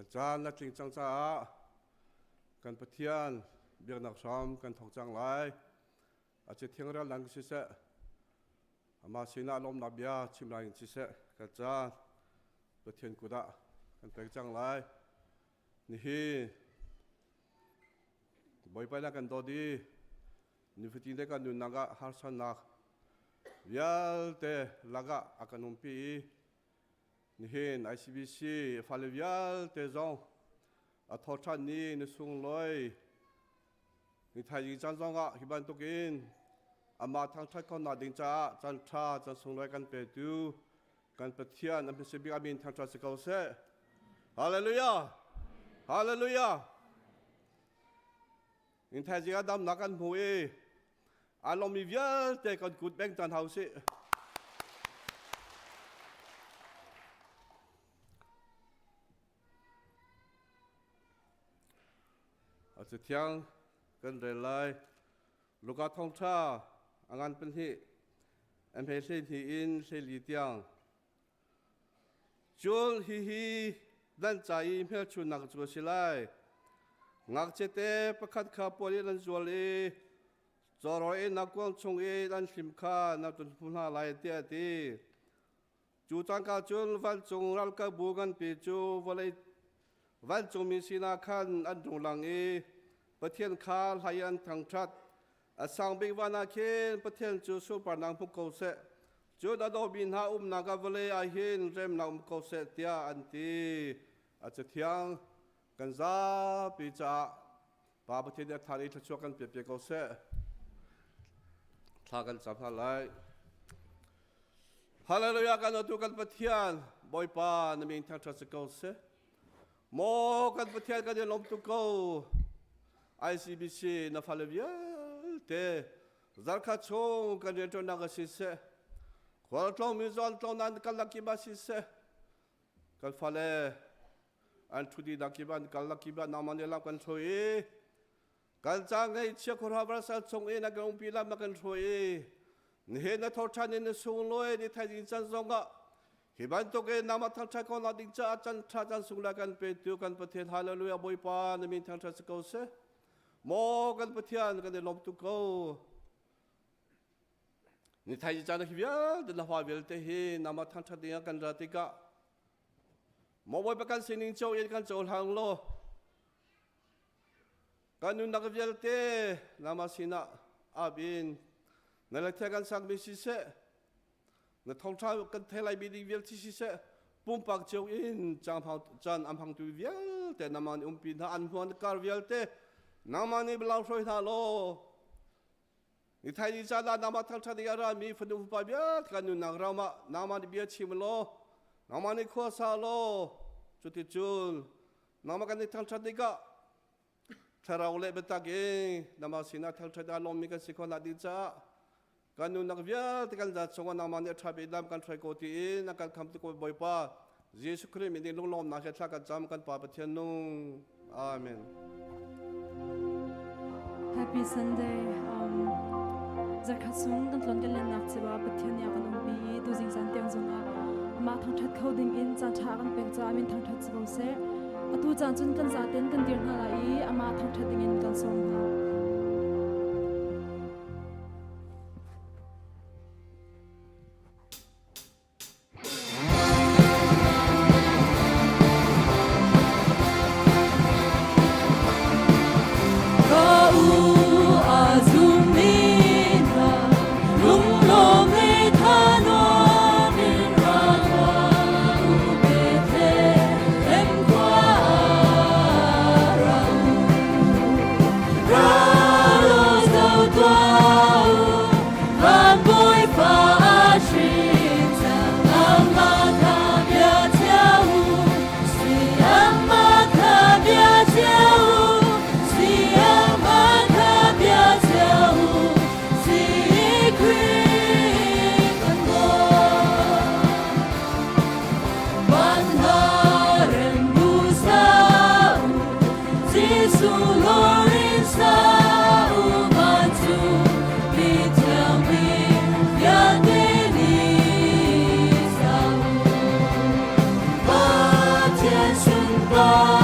Kan caan a tling cang caah kan Pathian biaknak hram kan thawk cang lai. A ci thingrel lang siseh, amah sinah lawmnak bia chim lai in siseh, kan caan Pathian kut ah kan pek cang lai. Nihin Bawipa na kan dawt i nifatin te kan nunnak ah harsatnak vialte lakah a kan umpi i Nihin ICBC fale vialte zong a tho ṭhan ni na sunglawi ni thaizing caan zongah hi bantukin amah thangṭhat khonak ding caah caan ṭha caan sunglawi kan petu kan Pathian a hmasa bik amin thangṭhat si ko seh. Hallelujah! Hallelujah! Ni thaizing ah damnak kan hmu i aa lawmmi vialte kan kut beng tan hau sih. A cathiang kan rel lai. Luka thawngṭha a ngan pahnih a hme 12 in 14 tiang. Cun hihi nan ca i hmelchunhnak cu a si lai. Ngakchiate pakhat kha puan in an zual i cawrawl einak kuang chung i an hlim kha na tun hna lai tiah a ti. Cu cangka cun vancung ralkapbu nganpi cu vawlei vancungmi sinah khan an rung lang i Pathian kha hlai an thangṭhat. A sang bik van ah khin Pathian cu sunparnak hmu ko seh. Cun a dawmi hna umnak ah vawlei ah hin remnak um ko seh tiah an ti. A cathiang kan zapi caah Pa Pathian nih a thar i thluachuah kan pe pe ko seh. Thla kan cam hna lai. Hallelujah kan atu kan Pathian Bawipa na min thangṭhat si ko seh. Maw kan Pathian kan i lawm tuk ko. ICBC na fale vialte zarkhat chung kan rianṭuannak a si seh khualtlawng mi zawn tlawng nan kalnak kip ah si seh kan fale an ṭhutdinak kip an kalnak kip ah nangmah nih lam kan hruai i kan ca ngaihchia khuaruah varsal chung i na kan umpi lam na kan hruai i nihin na tho ṭhan in na sunglawi ni thaizing can zongah Hi bantuk in nangmah thangṭhat ko ding caah can ṭha can sung le kan petu kan Pathian hallelujah Bawipa na min thangṭhat si ko seh. Maw kan Pathian kan i lawm tuk ko. Ni thai caan hi vialte na hwa vialte hi nangmah thangṭhat ding ah kan ra tikah maw Bawipa kan sining cio in kan cohlang law kan nunnak vialte nangmah sinah abin na le kan sakmi siseh na thawngṭha kan thei lai mi ding vialte siseh pumpak cio in caan am hangtu vialte nangmah nih umpi hna an hmuan kar vialte nangmah nih lau hruai hna law ni thai ni caan ah nangmah thangṭhat ding a rami fanu fapa vialte kan nunnak ram ah nangmah nih bia chim law nangmah nih khua sa law cuticun nangmah kan i thangṭhat tikah thlarau le biatak in nangmah sinah thangṭhat aa lawmmi kan si khawh ding caah kan nunnak vialte kan zat chungah nangmah nih a ṭha bik lam kan hruai ko tiin a kan khamtu ko Bawipa Jesuh Khrih min in lunglawmnak he thla kan cam kan Pa Pathian nung. Amen. Happy Sunday. Zarkhat sung kan tlon kan lennak chiba Pathian nih a kan umpi i tuzing zan tiang zongah amah thangṭhat kho ding in caan ṭha kan pek caah min thangṭhat si ko seh. Atu caan cun kan zaten kan dir hna lai i amah thangṭhat ding in kan sawm hna. Bye.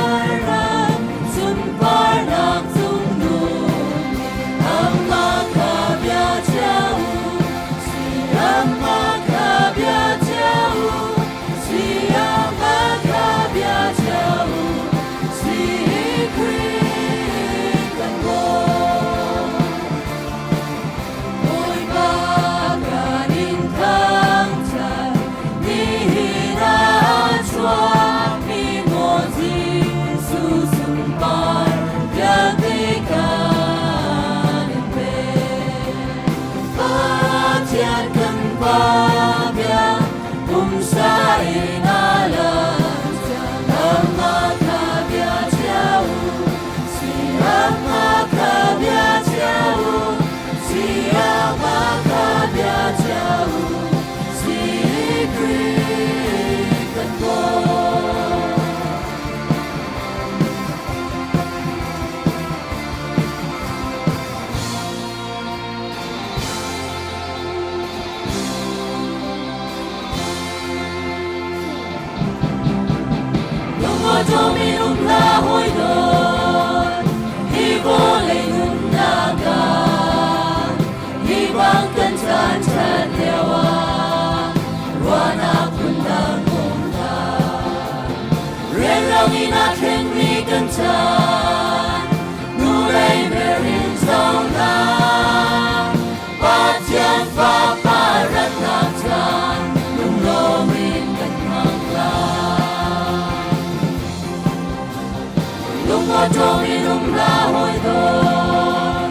Lungmawṭawm in um hlah hawikom,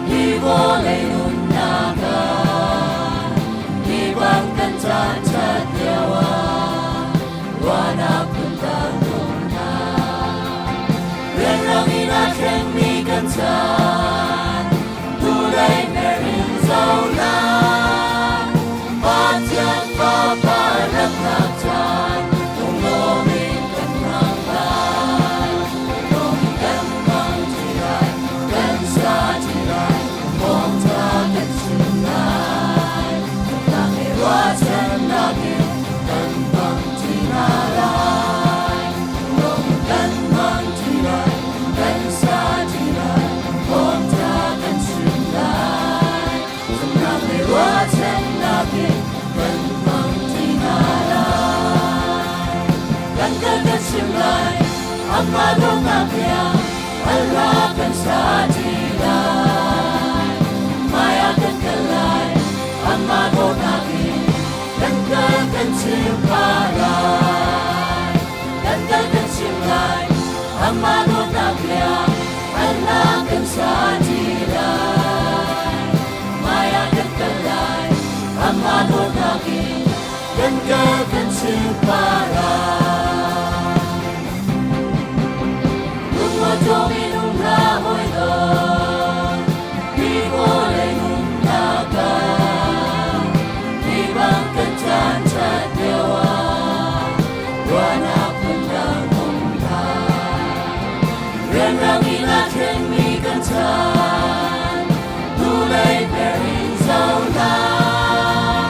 hi vawlei nunnak ah hi bang kan caan ṭhat lio ah ruahnak phundang um hlah. Rianrang in aa thlengmi kan caan, hnulei mer in zoh hlah. Pathian Fapa ratnak caan, lunglawm in kan hngak lai. Lunglawm in kan hmang ṭi lai, kan sa ṭi lai, thawngṭha kan chim lai. Zumhnak he ruahchannak in kan hmang ṭi hna lai. Lunglawm in kan hmang ṭi lai, kan sa ṭi lai, thawngṭha kan chim lai. Zumhnak le ruahchannak in kan hmang ṭi hna lai. Kan kal kan chim lai, amah dawtnak bia, Allah kan sa ṭi lai. Hmaiah kan kal lai, amah dawtnak in kan kal kan chim pah lai. Kan kal kan chim lai, amah dawtnak bia, Allah kan sa ṭi lai. Hmaiah kan kal lai, amah dawtnak in kan kal kan chim pah lai. Lungmawṭawm in um hlah hawikom, hi vawlei nunnak ah hi bang kan caan ṭhat lio ah ruahnak phundang um hlah. Rianrang in aa thlengmi kan caan, hnulei mer in zoh hlah.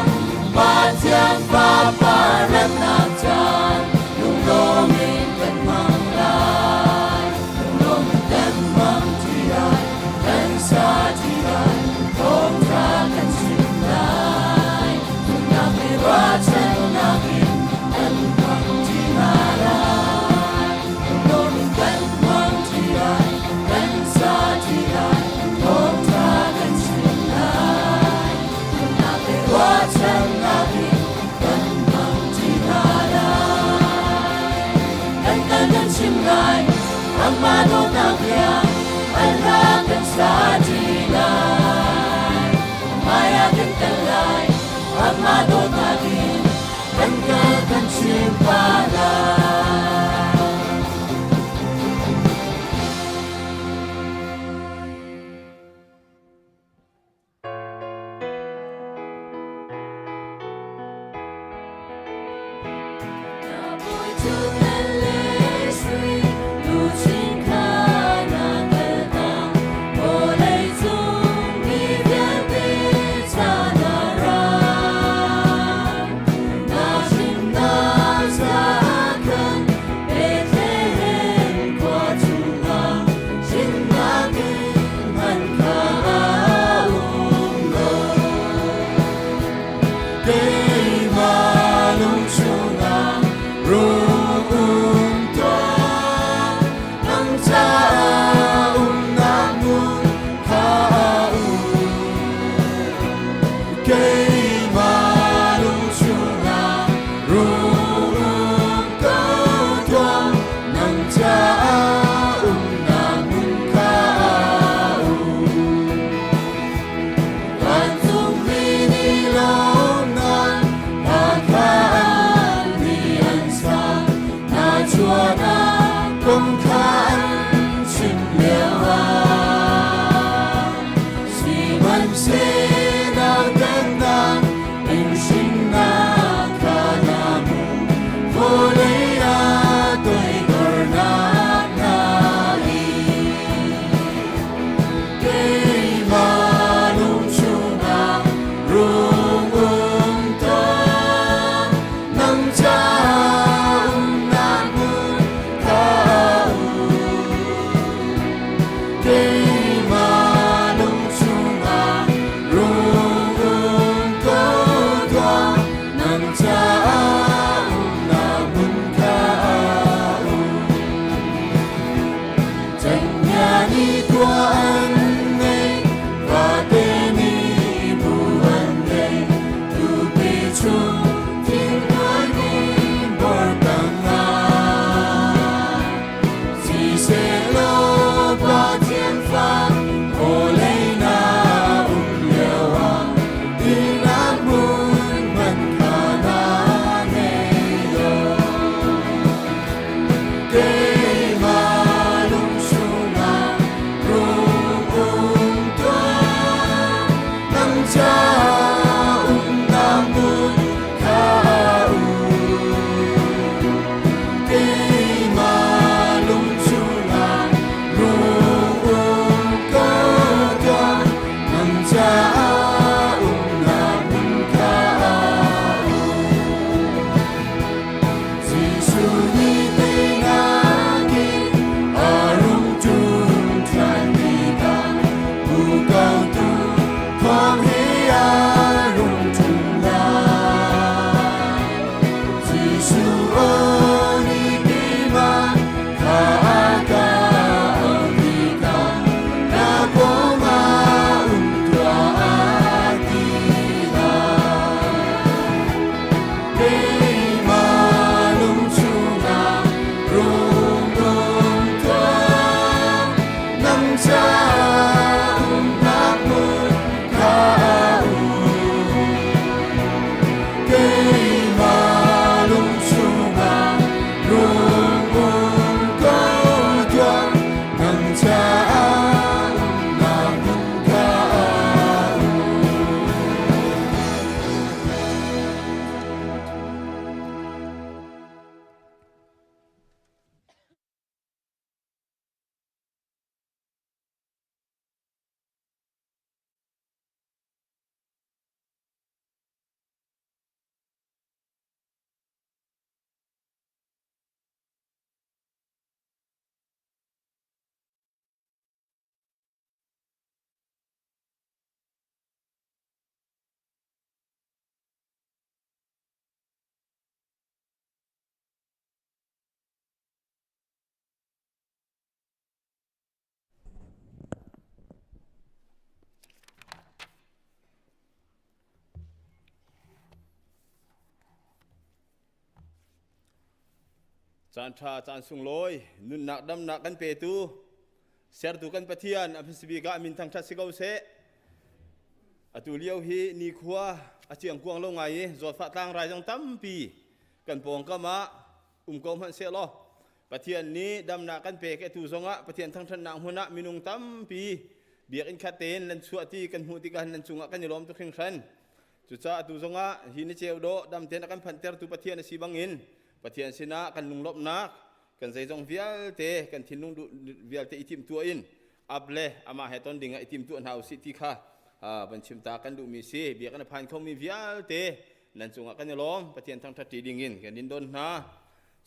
Pathian Fapa ratnak caan, lunglawm in kan hmang lai. Lunglawm in kan hmang ṭi lai, kan sa ṭi lai, thawngṭha kan chim lai. Zumhnak le ruahchannak in kan hmang ṭi hna lai. Lunglawm in kan hmang ṭi lai, kan sa ṭi lai, thawngṭha kan chim lai. Zumhnak le ruahchannak in kan hmang ṭi hna lai. Kan kal kan chim lai, amah dawtnak bia, Allah kan sa ṭi lai. Hmaiah kan kal lai, amah dawtnak in kan kal kan chim pah lai. Keimah lung chungah rung um tuah, nang caah umnak hmun kha um. Keimah lung chungah rung um ko tuah, nang caah umnak hmun kha um. Vancungmi nih lawmnak hla kha an ni an sa, na chuahnak kong kha an chim lioah. Sihmanhseh nautatnak in hrinnak kha na hmuh, vawlei ah toidornak na in. Keimah lung chungah rung um tuah, nang caah umnak hmun kha um. Keimah lung chungah rung um ko tuah, nang caah umnak hmun kha um. Cenghngia nih khua an ngei, vate nih bu an ngei, tupi chung thingtuai nih bor tangah. Sisehlaw Caan ṭha, caan sunglawi, nunnak damnak kan petu, sertu kan Pathian a hmasabik ah min thangṭhat si ko seh. Atu lio hi nikhua a ciangkuang lo ngai i zawtfah tlangrai zong tampi kan pawngkam ah um ko hmanh seh law Pathian nih damnak kan pek atu zongah Pathian thangṭhatnak hmun ah minung tampi biakinn khat tein nan chuah ti kan hmuh tikah nan cungah kan i lawm tuk hringhran. Cucaah atu zongah hi ni ceu dawh dam tein a kan phanhtertu Pathian a si bangin Pathian sinah kan lunglawmhnak kan zeizong vialte kan thinlung vialte i timhtuah in ap le amah he ton dingah i timtuah hna usih ti kha van chim ta kan duhmi si. Biakinn a phan khomi vialte nan cungah kan i lawm. Pathian thangṭhat ṭi dingin kan in don hna.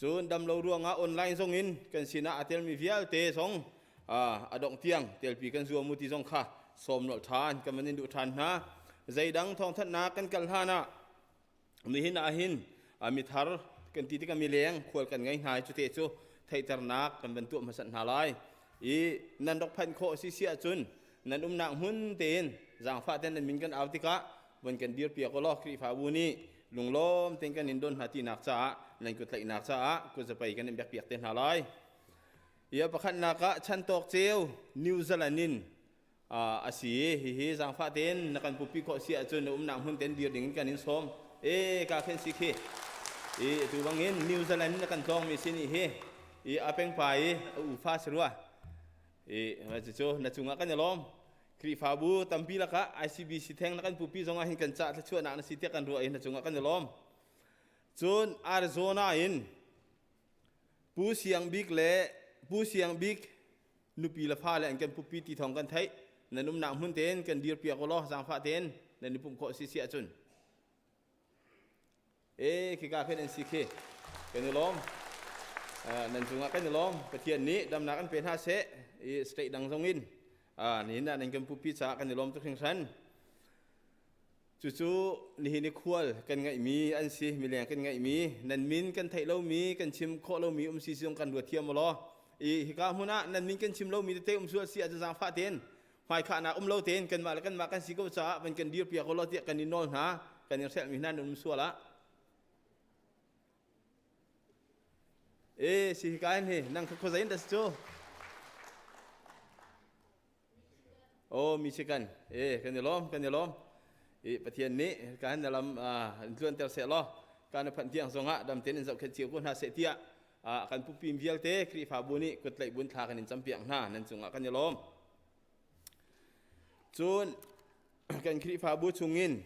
Cun damlo ruangah online zongin kan sinah a telmi vialte zong a dongh tiang telpi kan zuam mu ti zong kha sawm nolh ṭhan kan van in duh ṭhan hna. Zeidang thawngthanhnak kan kal hlan ah nihin ah hin mithar kan ti tikah mileng khual kan ngei hna i cute cu theihternak kan van tuah hmasat hna lai i nan rak phanh khawh si si ahcun nan umnak hmun tein zaangfah ten nan min kan au tikah von kan dir piak law Khrihfabu nih lunglawm tein kan in don hna tinak caah nan kut tlaihnak caah kut zapei kan in bek piak te hna lai. Ia pakhatnak ah chan tawk ceu New Zealand in a si. Hihi zaangfah tein na kan pupi khawh si ahcun na umnak hmun tein dir ding in kan in sawm. E ka khen si khi i tu bangin New Zealand na kan tlawng mi si nih hi i a pengpa i a ufa si rua i cucu na cungah kan i lawm. Khrihfabu tampi lakah ICBC theng na kan pupi zongah hin kan cah thluachuahnak na si tiah kan ruah i na cungah kan i lawm. Cun Arizona in Pu Siang Bik le Pu Siang Bik nupi le fale an kan pupi ti thawng kan theih. Nan umnak hmun tein kan dir piak law zaangfah tein nan i pumh khawh si si ahcun. E khika khin an si khi kan i lawm. Nan cungah kan i lawm. Pathian nih damnak an pe hna seh. I state dang zong in nihin ah nan kan pupi caah kan i lawm tuk hringhran. Cucu nihin i khual kan ngeihmi an si, mileng kan ngeihmi, nan min kan theih lomi, kan chim khawh lomi um si zong kan ruat thiam law. I hika hmun ah nan min kan chim lomi tete um sual si ahcun zaangfah tein hmaikhahnak um lo tein kanmah le kanmah kan si ko caah van kan dir piak law tiah kan in nawl hna, kan in hrelhmi hna nan um sual ah. E si hika hin hi nang kha khuazei in dah si cu? Oh Michigan e kan i lawm, kan i lawm. I Pathian nih kan na lam in tluanter seh law kan phanh tiang zongah dam tein in zohkhenh cio ko hna seh tiah kan pupim vialte Khrihfabu nih kutlaih bun thla kan in campiak hna. Nan cungah kan i lawm. Cun kan Khrihfabu chungin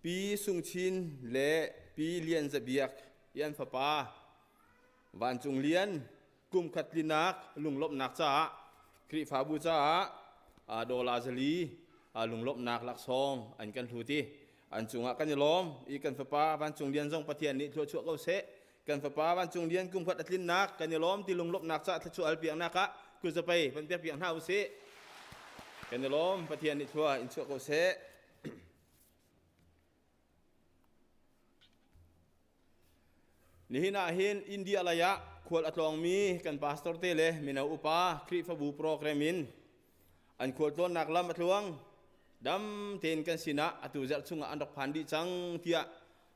Pi Sung Chin le Pi Lian Za Biak i an fapa Vancung Lian kum khat tlinak lunglawmhnak caah Khrihfabu caah dollar 400 lunglawmhnak laksawng an kan hlut i an cungah kan i lawm i kan fapa Vancung Lian zong Pathian nih thluachuah ko seh. Kan fapa Vancung Lian kum khat a tlinnak kan i lawm ti lunglawmhnak caah thluachuah alpiaknak ah kuzapei van piak piak hna usih. Kan i lawm. Pathian nih thlua in chuah ko seh. Nihin ah hin India lei ah khual a tlawngmi kan pastor te le mino upa Khrihfabu program in an khualtlawnnak lam a tluang dam tein kan sinah atu zarh chungah an rak phan dih cang tiah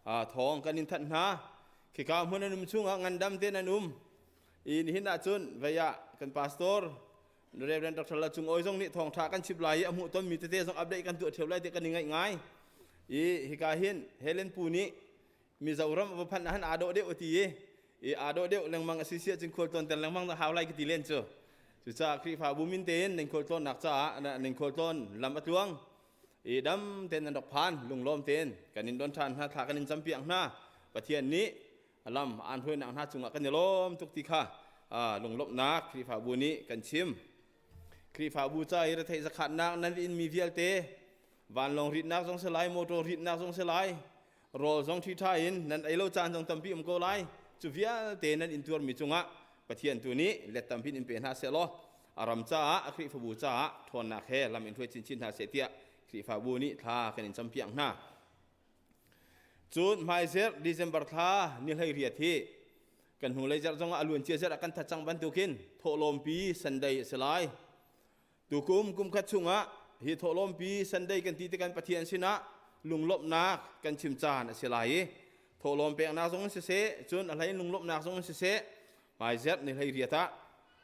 thawng kan in thanh hna. Khika hmun an um chungah ngandam tein an um. I nihin ah cun vei ah kan pastor Reverend Dr. La Cung Awi zong nih thawngṭha kan chim lai i a hmuh tonmi tete zong update kan tuah ṭheo lai ti kan i ngaih ngai. I hika hin Helen Pu nih Mizoram va phanh ah han aa dawh deuh a ti i i aa dawh deuh lengmang a si si ahcun khualtlawn ter lengmang na hau lai ka ti len cu. Cucaah Khrihfabu min tein nan khualtlawnnak caah nan khualtlawn lam a tluang i dam tein nan rak phan lunglawm tein kan in don ṭhan hna, thla kan in campiak hna. Pathian nih lam aan hruainak hna cungah kan i lawm tuk ti kha lunglawmhnak Khrihfabu nih kan chim. Khrihfabu ca i retheih zakhatnak nan in mi vialte vanlawng ritnak zong si lai, motor ritnak zong si lai, rawl zong ṭhiṭha in nan ei lo caan zong tampi um ko lai. Cu vialte nan intuarmi cungah Pathian tu nih let tampi in pe hna seh law a ram caah a Khrihfabu caah ṭhawnnak he lam in hruai chinchin hna seh tiah Khrihfabu nih thla kan in campiak hna. Cun hmaizerh December thla ni 18 hi kan hnulei zarh zongah a luancia zarh ah kan that cang bantukin thawhlawmpi Sunday a si lai. Tukum kumkhat chungah hi thawhlawmpi Sunday kan ti tikhan Pathian sinah lunglawmhnak kan chim caan a si lai i. Thawhlawm peknak zong in siseh, cun a hlei in lunglawmhnak zong in siseh, hmaizerh ni hlei riat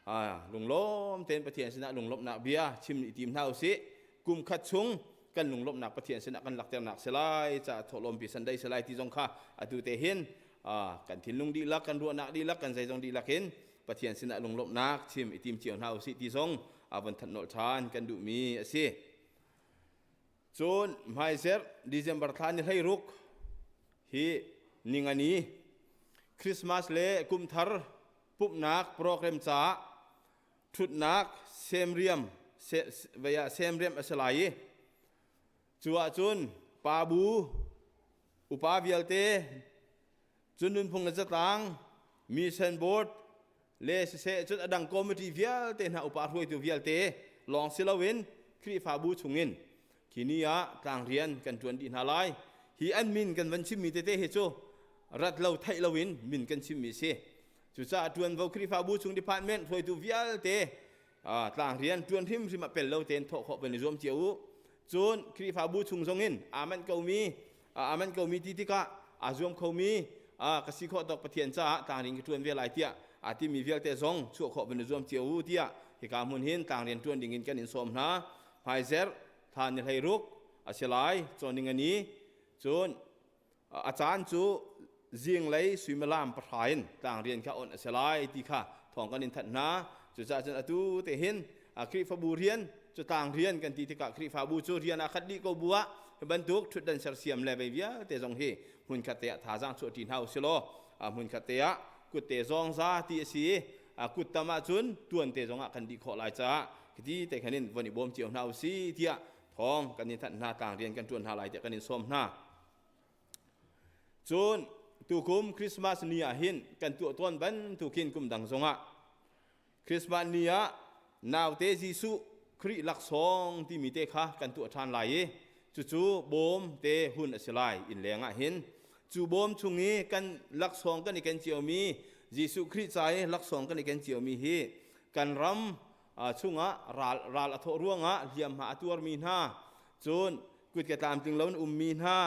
ah lunglawm tein Pathian sinah lunglawmhnak bia chim i tim hna usih. Kum khat chung kan lunglawmhnak Pathian sinah kan lakternak si lai caah thawhlawmpi Sunday si lai ti zong kha atu te hin kan thinlung dihlak, kan ruahnak dihlak, kan zeizong dihlak in Pathian sinah lunglawmhnak chim i tim cio hna usih ti zong a von thanh nolh ṭhan kan duhmi a si. Cun hmaizerh December thla ni 16 hi ningani Christmas le kumthar pumhnak program caah ṭhutnak semriam vei ah semriam a si lai i cu ahcun pa bu upa vialte cun nunphung le zatlang mission board le siseh cun a dang committee vialte hna upa hruaitu vialte lawng si loin Khrihfabu chungin khi ni ah tlangrian kan ṭuan dih hna lai. Hi an min kan van chimmi tete hi cu rat lo theih loin min kan chimmi si. Cucaah ṭuanvo Khrihfabu chung department hruaitu vialte tlangrian ṭuan hrimhrim ah pel lo tein thawh khawh van i zuam cio u. Cun Khrihfabu chung zongin aa manh komi aa manh komi ti tikah aa zuam khomi ka si khawh tawk Pathian caah tlangrian ka ṭuan ve lai tiah aa timi vialte zong chuah khawh van i zuam cio u tiah hika hmun hin tlangrian ṭuan dingin kan in sawm hna. Hmaizerh thla ni 16 a si lai cawning ani cun a caan cu zinglei suimilam pahra in tlangrian kha on a si lai ti kha thawng kan in thanh hna. Cucaah cun atu te hin Khrihfabu rian cu tlangrian kan ti tikah Khrihfabu cu rian ah khat dih ko bu ah hi bantuk ṭhutdan sersiam le vei vialte zong hi hmunkhat te ah thazaang chuahṭi hna usih law hmunkhat te ah kutte zawng za ti a si i kut tam ahcun tuan te zong ah kan dih khawh lai caah khiti te khan in von i bawm cio hna usih tiah thawng kan in thanh hna. Tlangrian kan ṭuan hna lai tiah kan in sawm hna. Cun tukum Christmas ni ah hin kan tuah tawn bantukin kum dang zongah Christmas ni ah naute Jesuh Khrih laksawng timi te kha kan tuah ṭhan lai i cucu bawm te hun a si lai inn leng ah hin. Cu bawm chung i kan laksawng kan i ken ciomi, Jesuh Khrih ca i laksawng kan i ken ciomi hi kan ram chungah ral ral a thawh ruangah hliamhma a tuarmi hna, cun kut ke tlamtling lo in ummi hna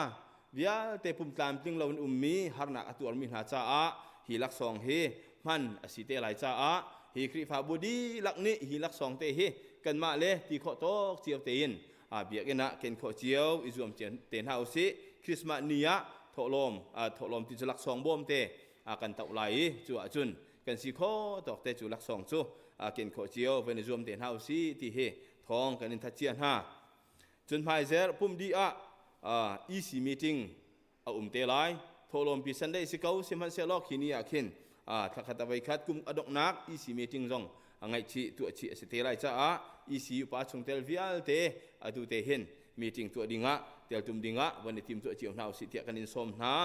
vialte, pum tlamtling lo in ummi harnak a tuarmi hna caah hi laksawng hi hman a si te lai caah hi Khrihfabu dihlak nih hi laksawng te hi kanmah le ti khawh tawk cio tein biakinn ah ken khawh cio i zuam te hna usih. Christmas ni ah thawhlawm thawhlawm ti cu laksawng bawm te kan toh lai i cu ahcun kan si khawh tawk te cu laksawng cu ken khawh cio van i zuam te hna usih ti hi thawng kan in that cia hna. Cun hmaizerh pumh dih ah EC meeting a um te lai. Thawhlawmpi Sunday si ko sihmanhsehlaw khi ni ah khin thlakhat a voikhat kum a donghnak EC meeting zong a ngaihchih tuah chih a si te lai caah EC upa chungtel vialte atu te hin meeting tuah dingah teltum dingah van i tim tuah cio hna usih tiah kan in sawm hna.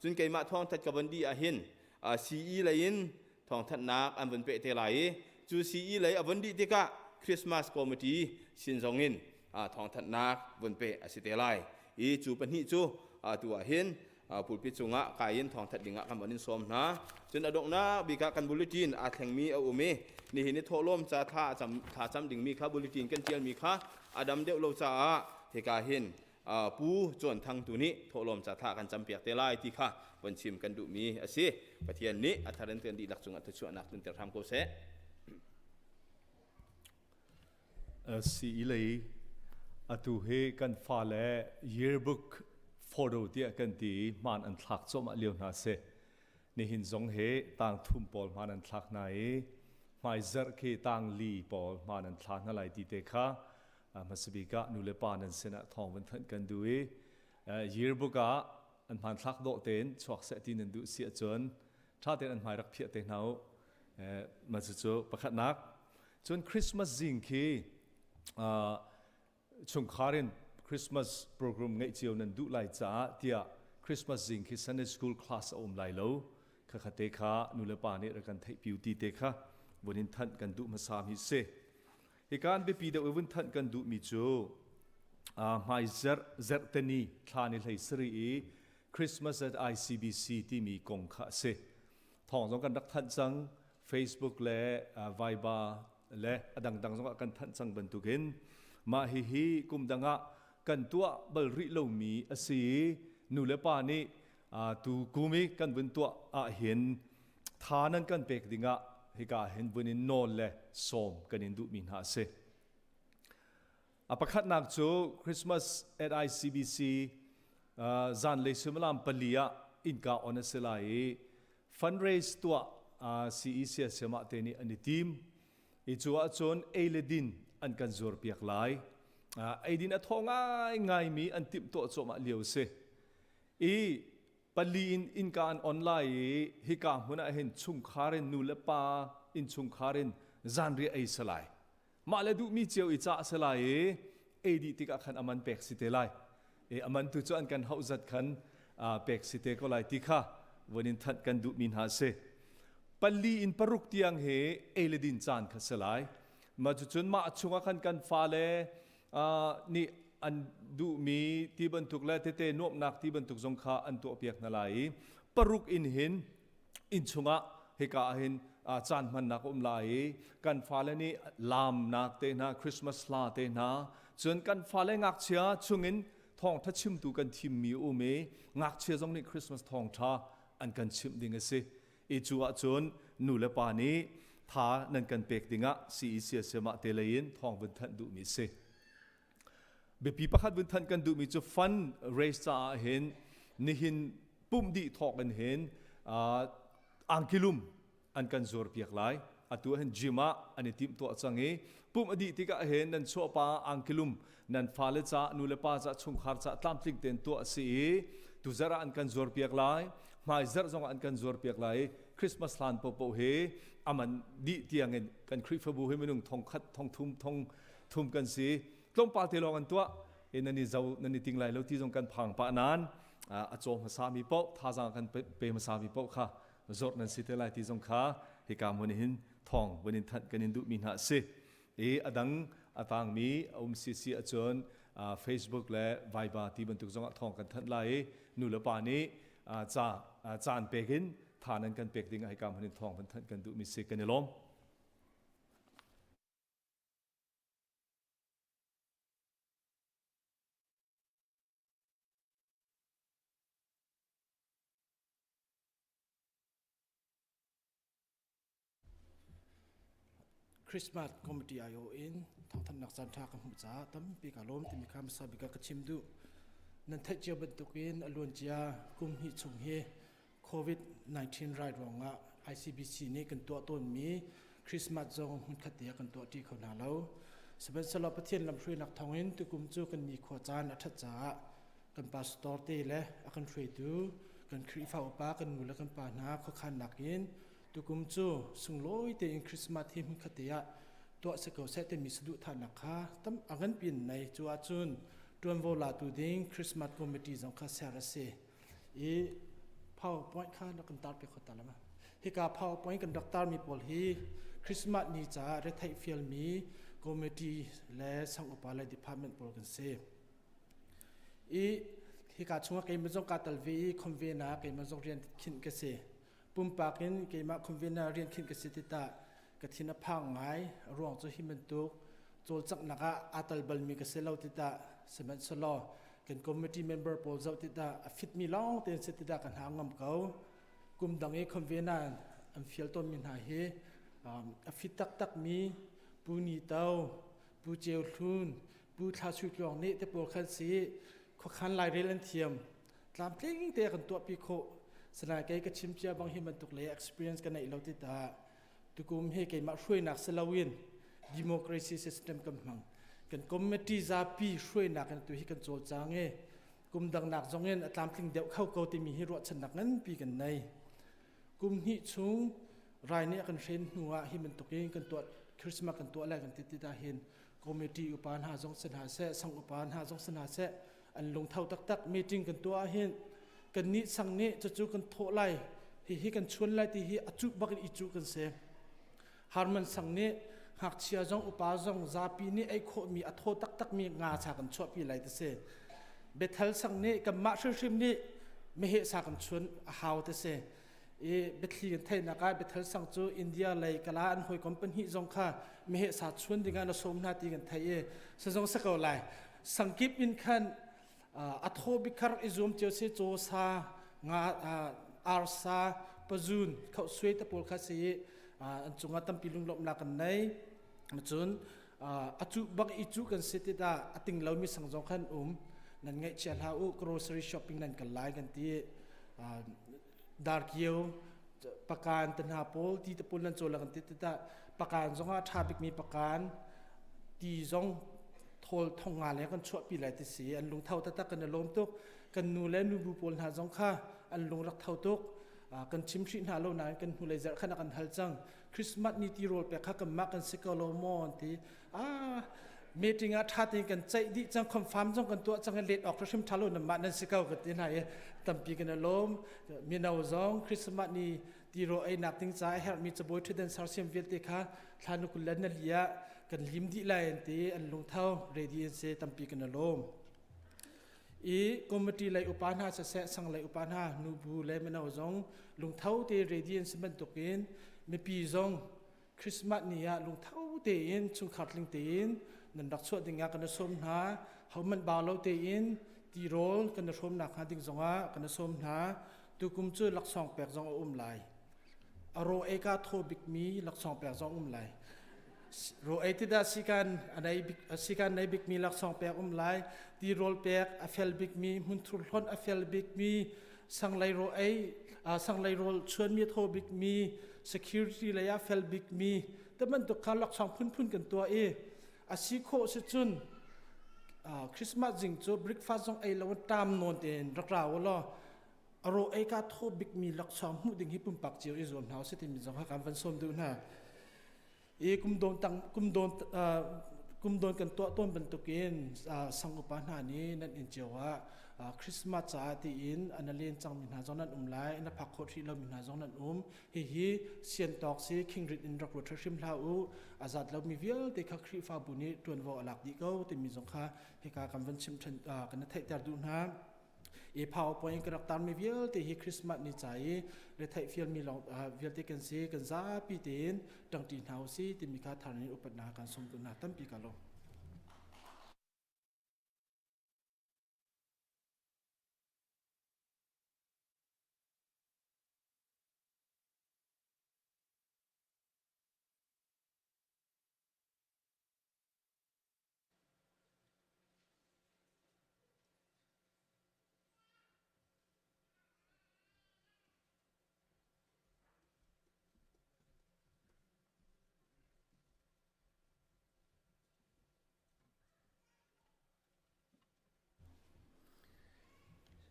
Cun keimah thawngthat ka van dih ah hin CE lei in thawngthanhnak an vun peh te lai i cu CE lei a vun dih tikah Christmas Committee sin zong in thawngthanhnak vun peh a si te lai i cu pahnih cu tu ah hin pulpit cungah kai in thawngthanh dingah kan von in sawm hna. Cun a donghnak bik ah kan bulletin aa thlengmi a um i nihin i thawhlawm ca thla cam thla cam dingmi kha bulletin kan tialmi kha a dam deuh lo caah hika hin Pu Chuan Thang tu nih thawhlawm ca tha kan campiak te lai ti kha von chim kan duhmi a si. Pathian nih a thar in kan dihlak cungah thluachuahnak tlunter hram ko seh. CE lei atu hi kan fale yearbook photo tiah kan ti i hmaan an thlak cuahmah lio hna si. Nihin zong hi tang thum pawl hmaan an thlak hna i hmaizarh khi tang li pawl hmaan an thla hna lai ti te kha hmasabik ah nu le pa nan sinah thawng van thanh kan duh i yearbook ah an hmanthlak dawh tein chuak seh ti nan duh si ahcun ṭha tein an hmai rak phiah te hna u. Mah cucu pakhatnak. Cun Christmas zing khi chungkhar in Christmas program ngeih cio nan duh lai caah tiah Christmas zing khi Sunday school class a um lai lo. Khakha te kha nu le pa nih rak kan theih piu ti te kha vun in thanh kan duh hmasa mi si. Hika an biapi deuh i vun thanh kan duhmi cu hmai zarh zarhteni thla ni hlei sarih i Christmas at ICBC timi kong kha a si. Thawng zong kan rak thanh cang. Facebook le Viber le a dangdang zong ah kan thanh cang bantukin mah hihi kum dang ah kan tuah bal rih lomi a si i nu le pa nih. Tu kum i kan vun tuah ah hin tha nan kan pek dingah hika hin vun in nawl le sawm kan in duhmi hna a si. A pakhatnak cu Christmas at ICBC zanlei suimilam pali ah innka on a si lai i fundraise tuah CEC siamah te nih an i tim. I cu ahcun ei le din an kan zuar piak lai. Eidin a thaw ngaingaimi an timhtuah cuahmah lio a si. I pali in innka an on lai i hika hmun ah hin chungkhar in nu le pa innchungkhar in zanriah ei si lai. Mah le duhmi cio i cah si lai i ei dih tikah khan aman pek si te lai. E aman tu cu an kan hauh zat khan pek si te ko lai ti kha vun in thanh kan duhmi hna a si. Pali in paruk tiang hi ei le din caan kha si lai. Mah cucun mah chungah khan kan fale nih an duhmi ti bantuk le tete nuamhnak ti bantuk zong kha an tuahpiak hna lai i paruk in hin inn chungah hika ah hin caan hmannak a um lai i kan fale nih laamnak te hna Christmas hla te hna cun kan fale ngakchia chungin thawngtha chimtu kan thimmi a um i ngakchia zong nih Christmas thawngtha an kan chimh ding a si i cu ahcun nu le pa nih tha nan kan pek dingah CEC siamah te lei in thawng vun thanh duhmi si. Biapi pakhat vun thanh kan duhmi cu fund raise caah hin nihin pumh dih thawk in hin angkilum an kan zuar piak lai. Atu hin gym ah an i timh tuah cang i pumh a dih tikah hin nan chuahpa angkilum nan fale ca nu le pa ca chungkhar ca tlamtling tein tuah a si i tuzarh ah an kan zuar piak lai hmai zarh zong ah an kan zuar piak lai i Christmas hlan popo hi aman dih tiang in kan Khrihfabu hi minung thong khat thong thum thong thum kan si tlawmpal te lawng an tuah e nan i zo nan i ting lai lo ti zong kan phang pah nan a caw hmasa mi paoh thazaang kan pe hmasa mi paoh kha zawrh nan si te lai ti zong kha hika hmun hin thawng vun in thanh kan in duh mi hna si i a dang a tangmi a um si si ahcun Facebook le Viber ti bantuk zong ah thawng kan thanh lai i nu le pa nih ca caan pek in tha nan kan pek ding ah hika hmun in thawng van thanh kan duh mi si kan i lawm. Christmas Committee aiawh in thawngthanhnak caanṭha ka hmuh caah tampi ka lawm timi kha hmasa bik ah ka chim duh. Nan theih cio bantukin a luancia kum hnih chung hi COVID-19 rai ruangah ICBC nih kan tuah tawnmi Christmas zong hmunkhat te ah kan tuah ṭi kho hna lo. Sihmanhsehlaw Pathian lamhruainak thawngin tukum cu kan nikhua caan a ṭhat caah kan pastor te le a kan hruaitu kan Khrihfa upa kan nu le kan pa hna khuakhannak in Tukum cu sunglawi tein Christmas hi hmunkhat te ah tuah si ko seh timi saduhthahnak kha tam a nganpi in nei. Cu ahcun ṭuanvo latu ding Christmas committee zong kha ser a si. I PowerPoint kha na kan tar piak kho ta la ma? Hika PowerPoint kan rak tarmi pawl hi Christmas ni caah retheih fialmi committee le sang upa le department pawl kan si. I hika chungah keimah zong kaa tel ve i convener ah keimah zong rian khinh ka si. Pumpak in keimah convener rian khinh ka si tikah ka thin a phang ngai. A ruang cu hi bantuk cawlcanghnak ah aa tel balmi ka si lo tikah sihmanhsehlaw kan committee member pawl zoh tikah a fitmi lawng tein si tikah ka hna ngam ko. Kum dang i convener an fial tawnmi hna hi a fit taktakmi Pu Ni To, Pu Ceu Hlun, Pu Thla Sui Tluang nih te pawl khan si khuakhan lairel an thiam. Tlamtling te kan tuahpi khawh. Sinain kei ka chim cia bang hi bantuk le experience ka neih lo ti ta tukum hi keimah hruainak si loin democracy system kan hmang. Kan committee zapi hruainak in tu hi kan cawlcang i kum dangnak zong in a tlamtling deuh kho ko timi hi ruahchannak nganpi kan nei. Kum hnih chung rai nih a kan hren hnu ah hi bantuk in kan tuah Christmas kan tuah lai kan ti ti ta hin committee upa hna zong si hna seh sang upa hna zong si hna seh an lungtho taktak meeting kan tuah ahhin kan nih sang nih cucu kan thawh lai hihi kan chuan lai ti hi a cuh bak in i cuh kan si Harman sang nih ngakchia zong upa zong zapi nih ei khawhmi a thaw taktakmi nga sa kan chuahpi lai ti si Bethel sang nih kanmah hrimhrim nih meheh sa kan chuan a hau ti si i biathli kan theihnak ah Bethel sang cu India lei kala an hawikom pahnih zong kha meheh sa chuan dingah na sawm hna ti kan theih i sazong sa ko lai sangkip in khan a thaw bik kha rak i zuam cio si caw sa. Nga arsa pazun khauhsuai te pawl kha si an cungah tampi lunglawmhnak kan nei. Cun a cu bak i cu kan si tikah a ting lomi sang zong khan um. Nan ngaihchia hlah u, grocery shopping nan kal lai kan ti. Darkio pakan te hna pawl ti te pawl nan cawl kan ti tikah pakan zong ah ṭha bikmi pakan ti zong thawl thong nga le kan chuahpi lai ti si. An lungtho taktak, kan i lawm tuk. Kan nu le nubu pawl hna zong kha an lung rak tho tuk. Kan chim hrih hna lo nain kan hnulei zarh khan a kan hal cang, Christmas ni ti rawl pek kha kanmah kan si ko lo maw an ti. Ah, meeting ah ṭha tein kan ceih dih cang, confirm zong kan tuah cang, let awk hrim ṭha lo, nanmah nan si ko kan ti hna i tampi kan i lawm. Mino zong Christmas ni tiraw einak ding ca a herhmi cabuai ṭhutdan sersiam vialte kha thla nu 24 ah kan lim dih lai an ti. An lungtho ready an si, tampi kan i lawm. I committee lei upa hna siseh, sang lei upa hna, nubu le mino zong lungtho te ready an si bantukin mipi zong Christmas ni ah lungtho tein chungkhar tling tein nan rak chuah ding ah kan i sawm hna. Hohmanh bau lo tein tirawl kan i hrawmnak hnga ding zongah kan i sawm hna. Tukum cu laksawng pek zong a um lai. A raw ei ka thaw bikmi laksawng pek zong um lai. Raw ei ti dah sikan a nei bik, sikan nei bikmi laksawng pek um lai. Tirawl pek a fel bikmi, hmunthur hlonh a fel bikmi, sanglei raw ei, sanglei rawl chuanmi a thaw bikmi, security lei ah fel bikmi, te bantuk kha laksawng phunphun kan tuah i a si khawh si cun Christmas zing cu breakfast zong ei lo in ṭam nawn tein rak ra u law a raw ei ka thaw bikmi laksawng hmuh ding hi pumpak cio i zuam hna usih timi zong kha kan van sawm duh hna. I kum don tang kum don kum don kan tuah tawn bantukin sang upa hna nih nan inn cio ah Christmas caah tiin an len cangmi hna zong nan um lai, na phak khawh hrih lomi hna zong nan um. Hihi sian tawk si, khingrit in rak ruat hrim hlah u. A zat lomi vialte kha Khrihfabu nih ṭuanvo a lak dih ko timi zong kha hika kan van chim ṭhan kan theihter duh hna. I PowerPoint ka rak tarmi vialte hi Christmas ni ca i retheih fialmi lawng vialte kan si. Kan zapi tein ṭangṭi hna usih timi kha thar in upatnak kan sawm duh hna. Tampi ka lawm.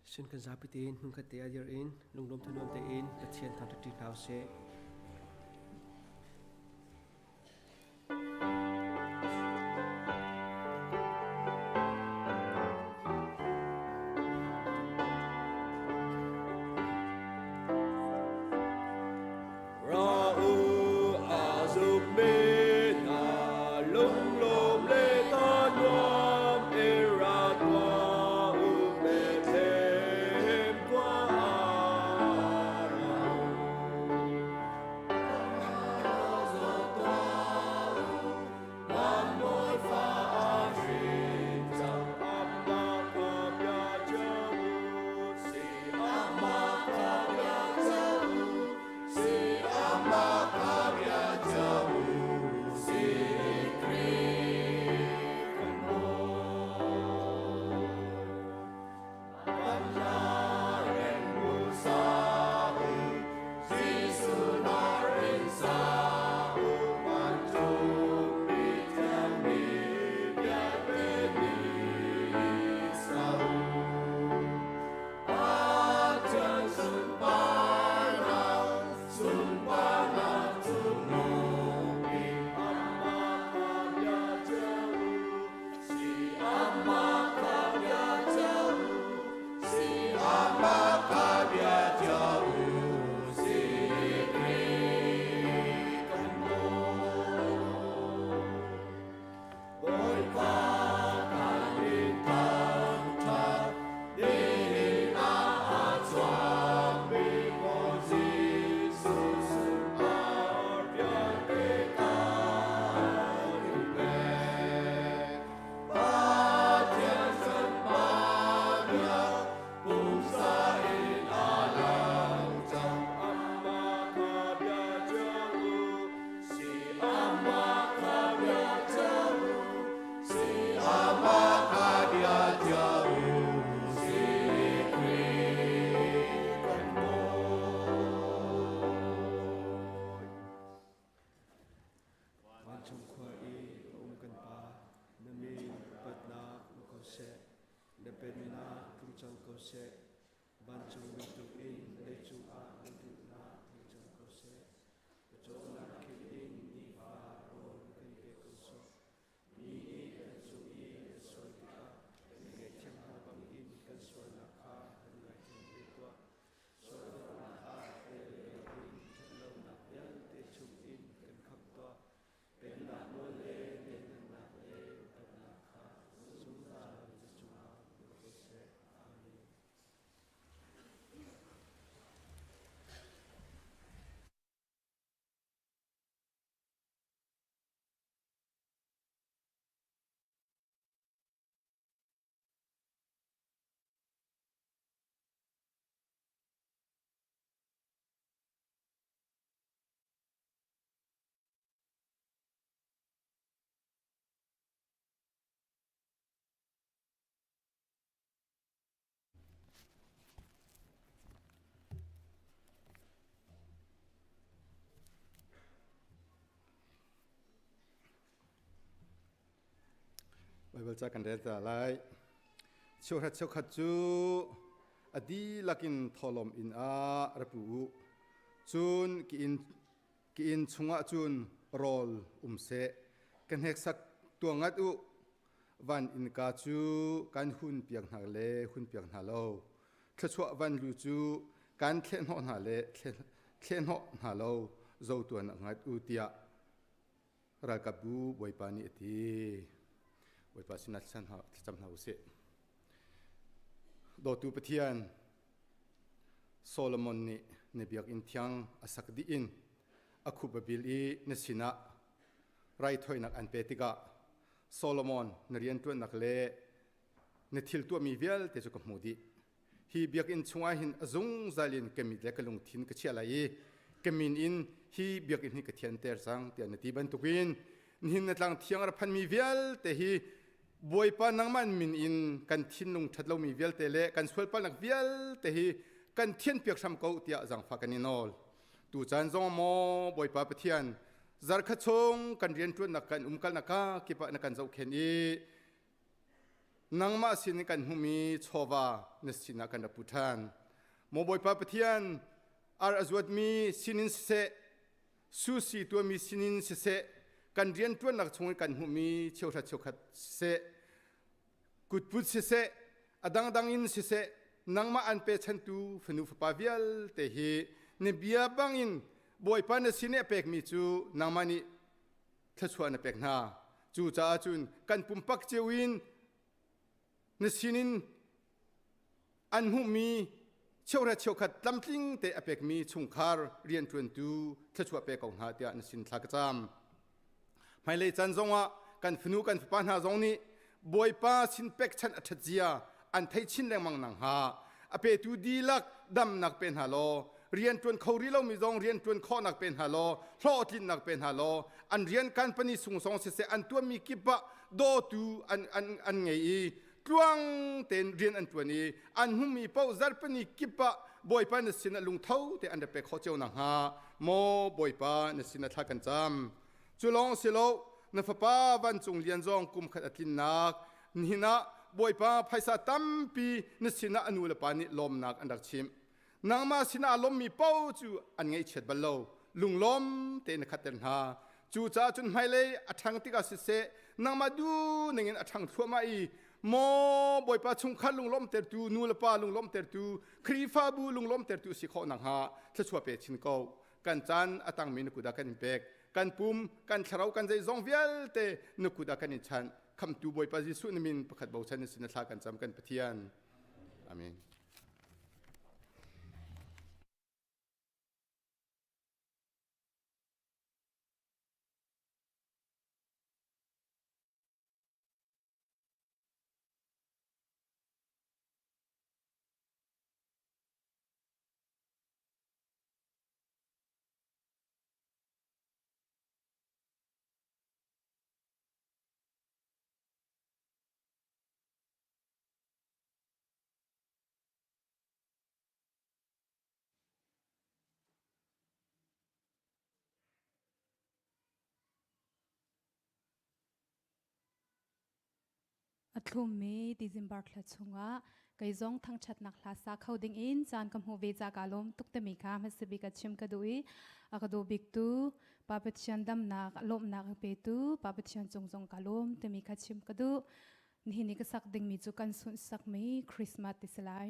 Sun kan zapi tein hmunkhat te ah dir in lunglawm thanuam tein Pathian thangṭhat ṭi hna usih. Ra u a zummi hna lunglawm le ta nuam in ra tuah u Bethlehem khua ah ra u. seh. Vancung bantukin leicung ah na duhnak hung cang ko seh. Pawcawmnak khim in nifa rawl kan pe ko sawh. Mi nih kan cung i an sual tikah kan ngaihthiam hna bangin kan sualnak kha kan ngaithiam ve tuah. Sualnak ah tel loin ṭhatlonak vialte chungin kan khamh tuah. Pennak nawl le lianhngannak le upatnak kha zungzal na cungah um ko seh. Amen. Baibal ca kan rel ta lai. Cheuhrat cheukhat cu a dihlak in thawhlawm inn ah ra pu u. Cun ki inn ki inn chungah cun rawl um seh. Ka hneksak tuah ngat u. Van innka cu kan hun piak hna le hun piak hna lo. Thluachuah van lu cu kan thlehhnawh hna le thlehhnawh hna lo zo tuan ngat u tiah ralkapbu Bawipa nih a ti. Bawipa sinah thlacam hna usih. Dawtu Pathian, Solomon nih na biakinn thiang a sak dih in a khup a bil i na sinah raithawinak an pe tikah Solomon na rianṭuannak le na thil tuahmi vialte cu ka hmuh dih. Hi biakinn chungah hin a zungzal in ka mit le ka lungthin ka chiah lai i ka min in hi biakinn hi ka thianter cang tiah na ti bantukin nihin na tlang thiang a phanmi vialte hi Bawipa nangmah min in kan thinlung ṭhat lomi vialte le kan sualpalnak vialte hi kan thianpiak hram ko tiah zaangfah kan i nawl. Tu caan zong maw Bawipa Pathian zarkhat chung kan rianṭuannak kan umkalnak ka kip ah na kan zohkhenh i nangmah sin in kan hmuhmi chawva na sinah kan rak pu ṭhan. Maw Bawipa Pathian, ar a zuatmi sinin siseh, susi tuahmi sinin siseh, kan rianṭuannak chungin kan hmuhmi cheuhra cheukhat siseh, kutput siseh, a dangdang in siseh, nangmah an pechantu fanu fapa vialte hi na bia bangin Bawipa na sin i a pekmi cu nangmah nih thluachuah na pek hna. Cucaah cun kan pumpak cio in na sinin an hmuhmi cheuhra cheukhat tlamtling te a pekmi chungkhar rianṭuantu thluachuah pe ko hna tiah na sin thla ka cam. Hmailei caan zongah kan fanu kan fapa hna zong nih Bawipa sin pekchanh a ṭhat zia an thei chin lengmang nang hnga. A petu dihlak damnak pe hna law rianṭuan kho rih lomi zong rianṭuan khawhnak pe hna law hlawhtlinnak pe hna law an rian company sung zong siseh an tuanmi kip ah dawtu an, an, an ngei i tluang tein rian an ṭuan i an hmumi paoh zarhpini kip ah Bawipa na sin ah lungtho te an ra pek khawh cio nakhnga maw Bawipa na sin ah thla kan cam cu lawng si lo na fapa vancung lian zong kum khat a tlinnak nihin ah Bawipa phaisa tampi na sinah a nu le pa nih lawmnak an rak chimh nangmah sinah a lawmmi paoh cu an ngaihchiat bal lo lunglawm tein na khatter hna cucaah cun hmailei a ṭhang tikah siseh nangmah du ningin a ṭhang thluahmah i maw Bawipa chungkhar lunglawmhtertu nu le pa lunglawmhtertu Khrihfabu lunglawmhtertu si khawh nakhnga thluachuah pe chin ko kan caan a tangmi na kut ah kan in pek kan pum kan thlarau kan zeizong vialte na kut ah kan in chanh khamtu Bawipa Jesuh na min pakhat bochan na sin na thla kan cam kan Pathian amen A thlummi December thla chungah. Kei zong thangṭhatnak hla sa kho ding in caan ka hmuh ve ca ka lawm tuk timi kha hmasa bik a chim ka duh i a ka duh biktu Pa Pathian damnak lawmhnak a petu Pa Pathian cung zong ka lawm timi kha chim ka duh. Nihin i ka sak dingmi cu kan sunhsakmi Christmas ti si lai.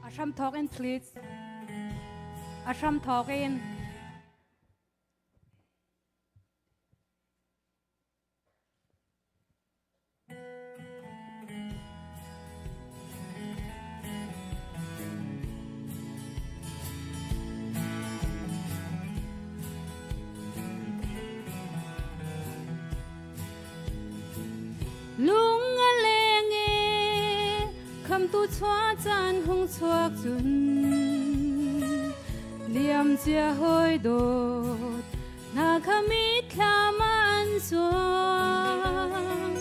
A hram thawk in please. A hram thawk in. Lung a leng e khamtu chua caan hung chuak cun liam cia hoi dawt hna kha mitthlam ah an cuang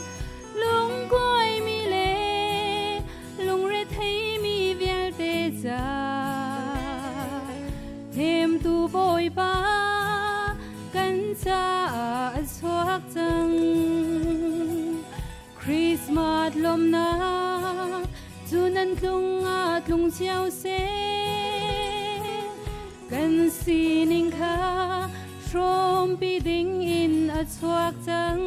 lungkuai mi le lungrethei mi vialte ca hnemtu Bawipa kan caah a chuak cang Christmas lawmnak cu nan tlung ah tlung cio seh kan sining kha hrawmpi ding in a chuak cang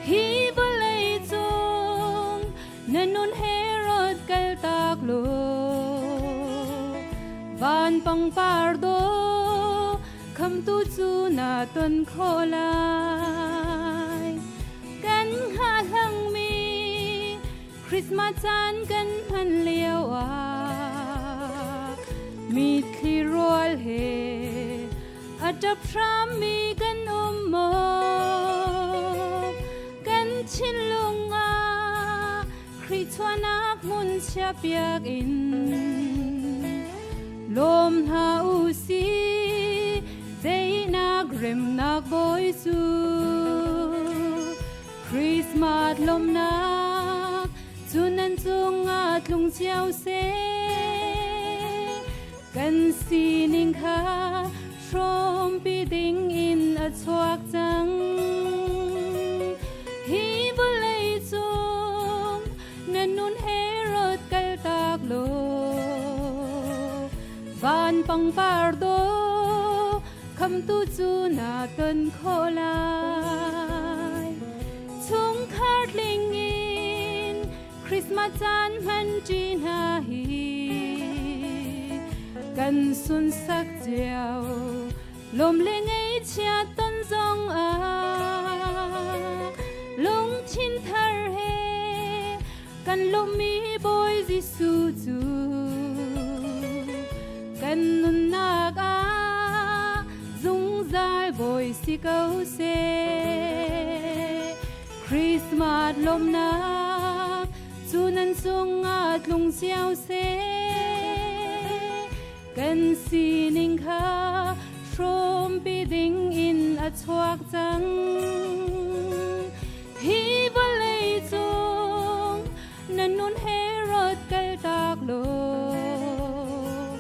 hi vawlei cung na nun Herod kaltak law van pangpar dawh khamtu cu na ton khawh lai kan hngahhlangmi Christmas caan kan hman lio ah mitthli rual he a ṭap hrammi kan um maw kan thinlung ah Khrih chuahnak hmun chiahpiak in lawm hna u si daihnak remnak bawi cu Christmas lawmnak cu nan cungah tlung cio seh kan sining kha hrawmpi ding in a chuak cang hi vawlei cung na nun Herod kaltak law van pangpar dawh khamtu cu na ton khawh lai chungkhar tling in Christmas caan hman ṭi hna hi kan sunsak cio lawm le ngaihchia ton zong ah lungthin thar he kan lawmhmi Bawi Jesuh cu kan nunnak ah zungzal Bawi si ko seh. Christmas lawmhnak cu nan cungah tlung cio seh. Kan sining kha hrawmpi ding in a chuak cang. Hi vawlei cung na nun Herod kaltak law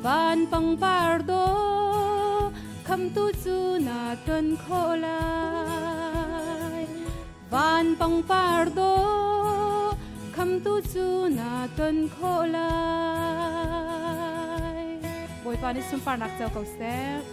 van pangpar dawh khamtu cu na ton khawh lai van pangpar dawh khamtu cu na ton khawh lai Bawipa nih sunparnak co ko seh.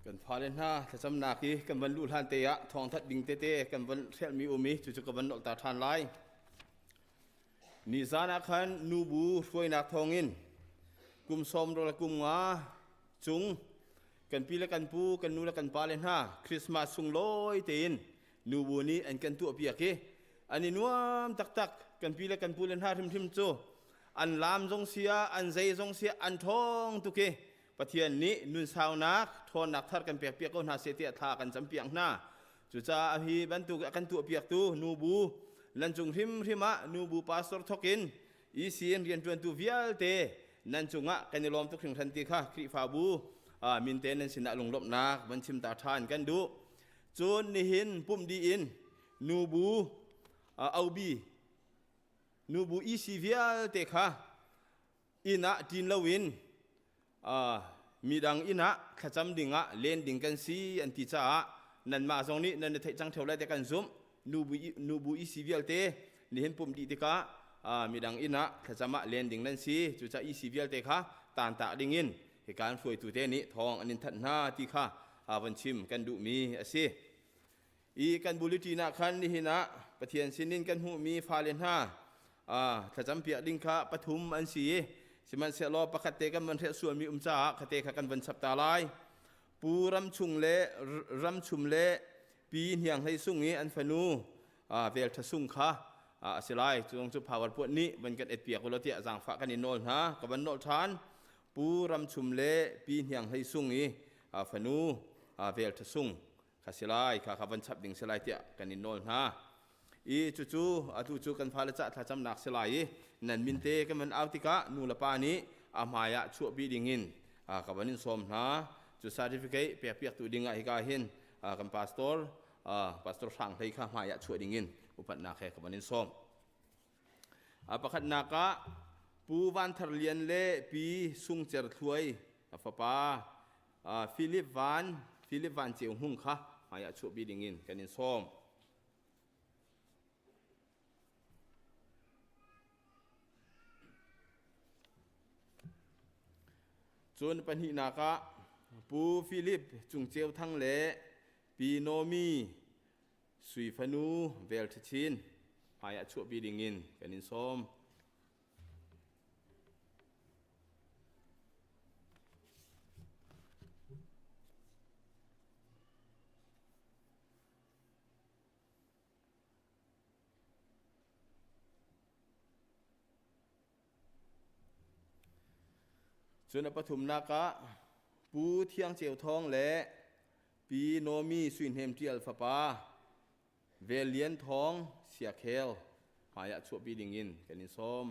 Kan fale hna thlacamnak i kan van luh hlan te ah thawngthat ding tete kan van hrelhmi um i cucu ka van nolh ta ṭhan lai. Nizan ah khan nubu hruainak thawngin kum sawm le kum nga cung kan pi le kan pu kan nu le kan pa le hna Christmas sunglawi tein nubu nih an kan tuahpiak i an i nuam taktak. Kan pi le kan pu le hna hrimhrim cu. An laam zong si ah, an zei zong si ah an ṭhawng tuk i Pathian nih nunsaunak, ṭhawnnak thar kan pekpiak ko hna seh tiah thla kan campiak hna. Cucaah hi bantuk a kan tuahpiaktu nubu nan cung hrimhrim ah nubu pastor thawk in EC in rianṭuantu vialte nan cungah kan i lawm tuk hringhran ti kha Khrihfabu min te nan sinah lunglawmhnak van chim ta ṭhan kan duh. Cun nihin pumh dih in nubu OB nubu EC vialte kha inn ah ṭin loin midang inn ah thlacam ding ah len ding kan si an ti caah nanmah zong nih nan i theih cang ṭheo lai ti kan zumh. Nubu nubu EC vialte nihin pumh dih tikah midang inn ah thlacam ah len ding nan si. Cucaah EC vialte kha taantak ding in hika an hruaitu te nih thawng an in thanh hna ti kha van chim kan duhmi a si. I kan bulletin ah khan nihin ah Pathian sinin kan hmuhmi fale hna thlacam piak ding kha pathum an si i sihmanhsehlaw pakhat te kan van hrelh sualmi um caah khate kha kan van chap ta lai. Pu Ram Chung le Ram Chum le Pi Hniang Hlei Sung i an fanu Vel Tha Sung kha a si lai. Cu cu power puat nih van kan et piak ulaw tiah zaangfah kan in nawl hna. Ka van nawl ṭhan. Pu Ram Chum le Pi Hniang Hlei Sung i fanu Vel Tha Sung kha si lai kha kha van chap ding si lai tiah kan in nawl hna i cucu atu cu kan fale cah thlacamnak si lai i nan min te kan van au tikah nu le pa nih a hmai ah chuahpi ding in ka van in sawm hna. Cu certificate pek piaktu ding ah hika hin kan pastor Pastor Hrang Hlei kha hmai ah chuah ding in upatnak he ka van in sawm. Pakhatnak ah Pu Van Thar Lian le Pi Sung Cer Thluai a fapa Philip Van Philip Van Ceu Hmung kha hmaiah chuahpi dingin kan in sawm. Cun pahnihnak ah Pu Philip Cung Ceu Thang le Pi Nomi Sui fanu Vel Ṭhachin hmaiah chuahpi dingin kan in sawm. Cun a pathumnak ah Pu Thiang Ceu Thawng le Pi Nomi Sui Hnem Ṭial fapa Vel Lian Thawng Siakhel hmaiah chuahpi dingin kan in sawm.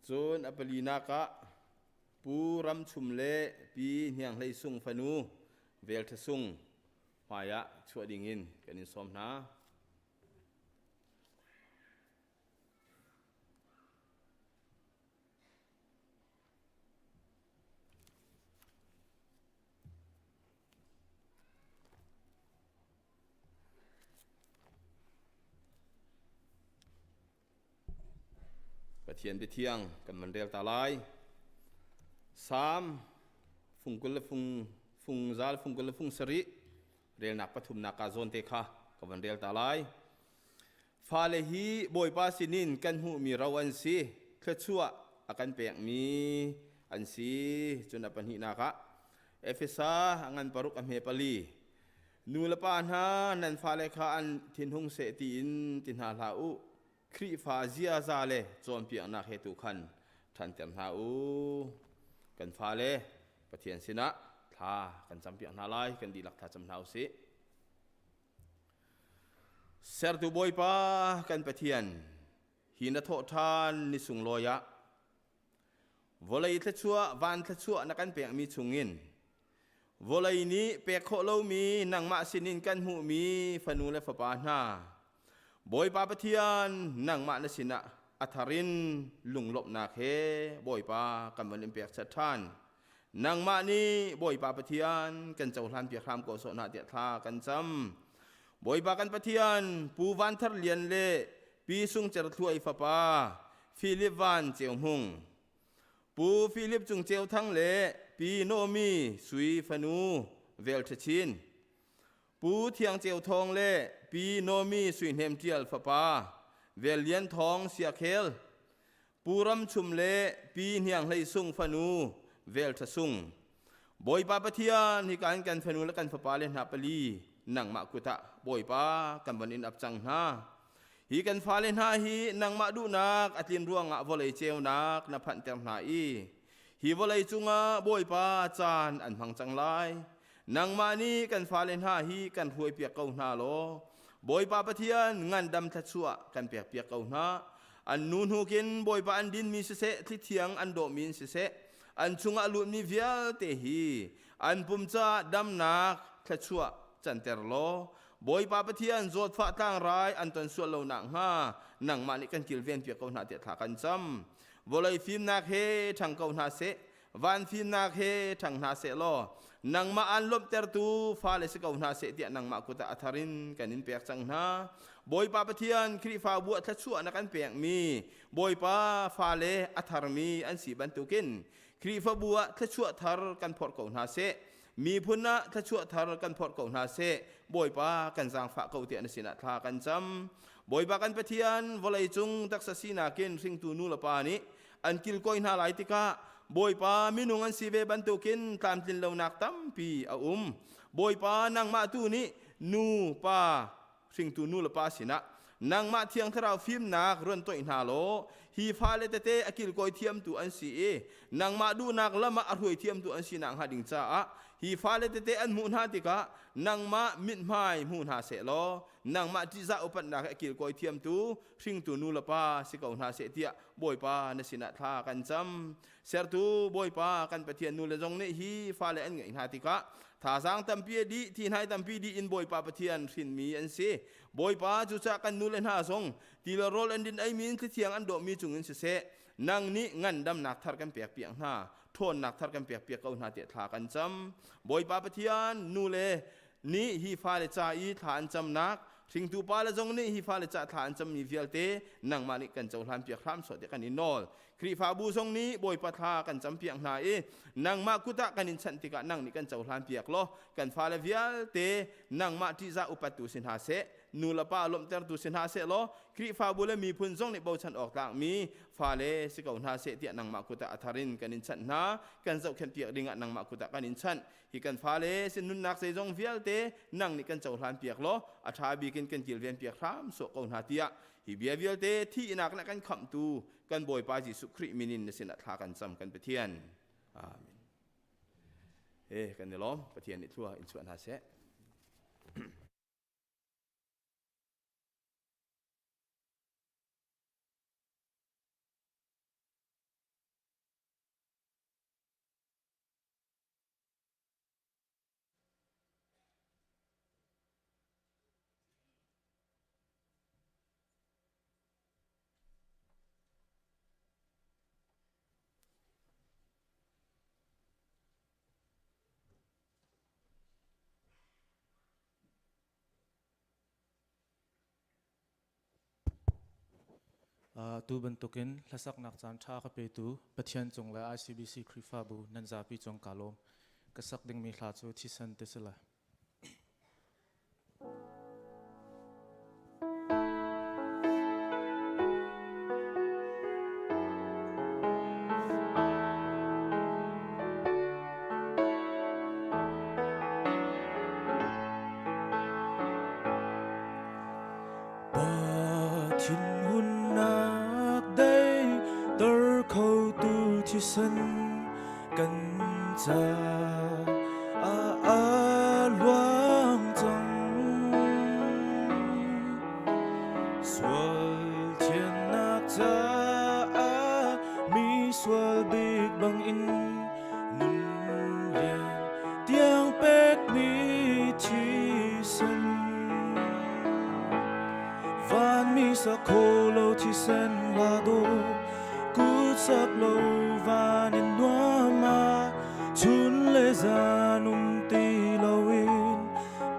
Cun a palinak ah Pu Ram Chum le Pi Hniang Hlei Sung fanu Vel Ṭha Sung hmaiah chuah dingin kan in sawm hna. Pathian biathiang kan van rel ta lai. Salm fung 20 le fung fung zal fung 20 le fung sarih relnak pathumnak ka zawn te kha ka van rel ta lai. Fale hi Bawipa sinin kan hmuhmi ro an si, thluachuah a kan pekmi an si. Cun a pahnihnak ah Efesa a ngan paruk a hme pali. Nu le pa hna nan fale kha an thinhung seh tiin ti hna hlah u. Khrihfa ziaza le cawnpiaknak he tu khan ṭhanter hna u. Kan fale Pathian sinah thla kan campiak hna lai, kan dihlak thla cam hna u sih. Sertu Bawipa kan Pathian, hi na thawh ṭhan ni sunglawi ah vawlei thluachuah van thluachuah na kan pekmi chungin vawlei nih pek khawh lomi nangmah sinin kan hmuhmi fanu le fapa hna Bawipa Pathian nangmah na sinah a thar in lunglawmhnak he Bawipa kan van in pek chat ṭhan. Nangmah nih Bawipa Pathian kan cohlan piak hram ko sawh hna tiah thla kan cam. Bawipa kan Pathian Pu Van Thar Lian le Pi Sung Cer Thluai fapa Philip Van Ceu Hmung, Pu Philip Cung Ceu Thang le Pi Nomi Sui fanu Vel Ṭha Chin, Pu Thiang Ceu Thawng le Pi Nomi Sui Hnem Ṭial fapa. Vel Lian Thawng Siakhel, Pu Ram Chum le Pi Hniang Hlei Sung fanu Vel Tha Sung. Bawipa Pathian, hika in kan fanu le kan fapa le hna pali nangmah kut ah Bawipa kan von in ap cang hna. Hi kan fale hna hi nangmah duhnak a tlin ruangah vawlei ceunak na phanhter hna i hi vawlei cungah Bawipa caan an hmang cang lai. Nangmah nih kan fale hna hi kan hruaipiak ko hna law Bawipa Pathian ngandam thluachuah kan pekpiak ko hna. An nu hnukin Bawipa an dinmi siseh, thlithiang an dawhmi in siseh, an chungah lutmi vialte hi an pum caah damnak thluachuah canter law Bawipa Pathian zawtfah tlangrai an ton sual lo nakhnga nangmah nih kan kilven piak ko hna tiah thla kan cam. Vawlei fimnak he ṭhang ko hna seh, van fimnak he ṭhang hna seh law nangmah aan lawmhtertu fale si ko hna seh tiah nangmah kut ah a thar in kan in pek cang hna. Bawipa Pathian Khrihfabu ah thluachuah na kan pekmi Bawipa fale a tharmi an si bantukin Khrihfabu ah thluachuah thar kan phorh ko hna seh. Miphun ah thluachuah thar kan phorh ko hna seh. Bawipa kan zaangfah ko tiah na sinah thla kan cam. Bawipa kan Pathian, vawlei cung taksa sinak in hringtu nu le pa nih an kilkawi hna lai tikah Bawipa minung an si ve bantukin tlamtlin lonak tampi a um. Bawipa nangmah tu nih nu pa hringtu nu le pa sinah nangmah thiang thlarau fimnak run toih hna law hi fale tete a kilkawi thiamtu an si i nangmah duhnak lam ah a hruai thiamtu an si nakhnga ding caah hi fale tete an hmuh hna tikah nangmah mithmai hmu hna seh law nangmah ṭihzah upatnak he a kilkawi thiamtu hringtu nu le pa si ko hna seh tiah Bawipa na sinah thla kan cam. Sertu Bawipa kan Pathian nu le zong nih hi fale an ngeih hna tikah thazaang tampi a dih, thi-hnai tampi dih in Bawipa Pathian hrinmi an si. Bawipa cucaah kan nu le hna zong ti le rawl an din eimi in thlithiang an dawhmi cungin siseh, nang nih ngandamnak thar kan pek piak hna, ṭhawnnak thar kan pek piak ko hna tiah thla kan cam. Bawipa Pathian nu le nih hi fale ca i thla an camnak hringtu pale zong nih hi fale ca thla an cammi vialte nangmah nih kan cohlan piak hram sawh tiah kan i nawl. Khrihfabu zong nih Bawipa thla kan campiak hna i nangmah kut ah kan in chanh tikah nang nih kan cohlan piak law kan fale vialte nangmah ṭihzah upattu si hna seh nu le pa lawmhtertu si hna seh law Khrihfabu le miphun zong nih bochan awk tlakmi fale si ko hna seh tiah nangmah kut ah a thar in kan in chanh hna kan zohkhenh piak dingah nangmah kut ah kan in chanh hi kan fale sin nunnak zeizong vialte nang nih kan cohlan piak law a ṭha bik in kan kilven piak hram sawh ko hna tiah hi bia vialte thihnak le kan khamhtu kan Bawipa Jesuh Khrih min in na sinah thla kan cam kan Pathian. Amen. He kan i lawm Pathian nih thlua in chuah hna seh. Tu bantukin hlasaknak caan ṭha ka petu Pathian cung le ICBC Khrihfabu nan zapi cung kaa lawm. Ka sak dingmi hla cu Thisen ti si lai. Thinhunnak dei khotu thisen kan ca a luang cang. Sual thiannak caah mi sual bik bangin nun lian tiang pekmi thisen. Vanmi sakho lo thisen la do kut sak lo van in nuam ah chun le zan um ti loin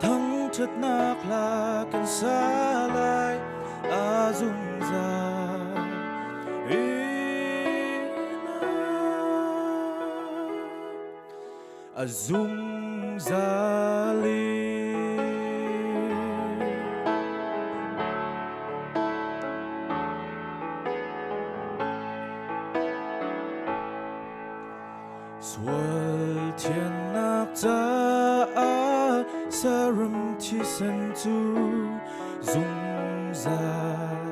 thangṭhatnak hla kan sa lai a zungzal in a zungzal in. Sual thiannak caah saram thisen cu zungzal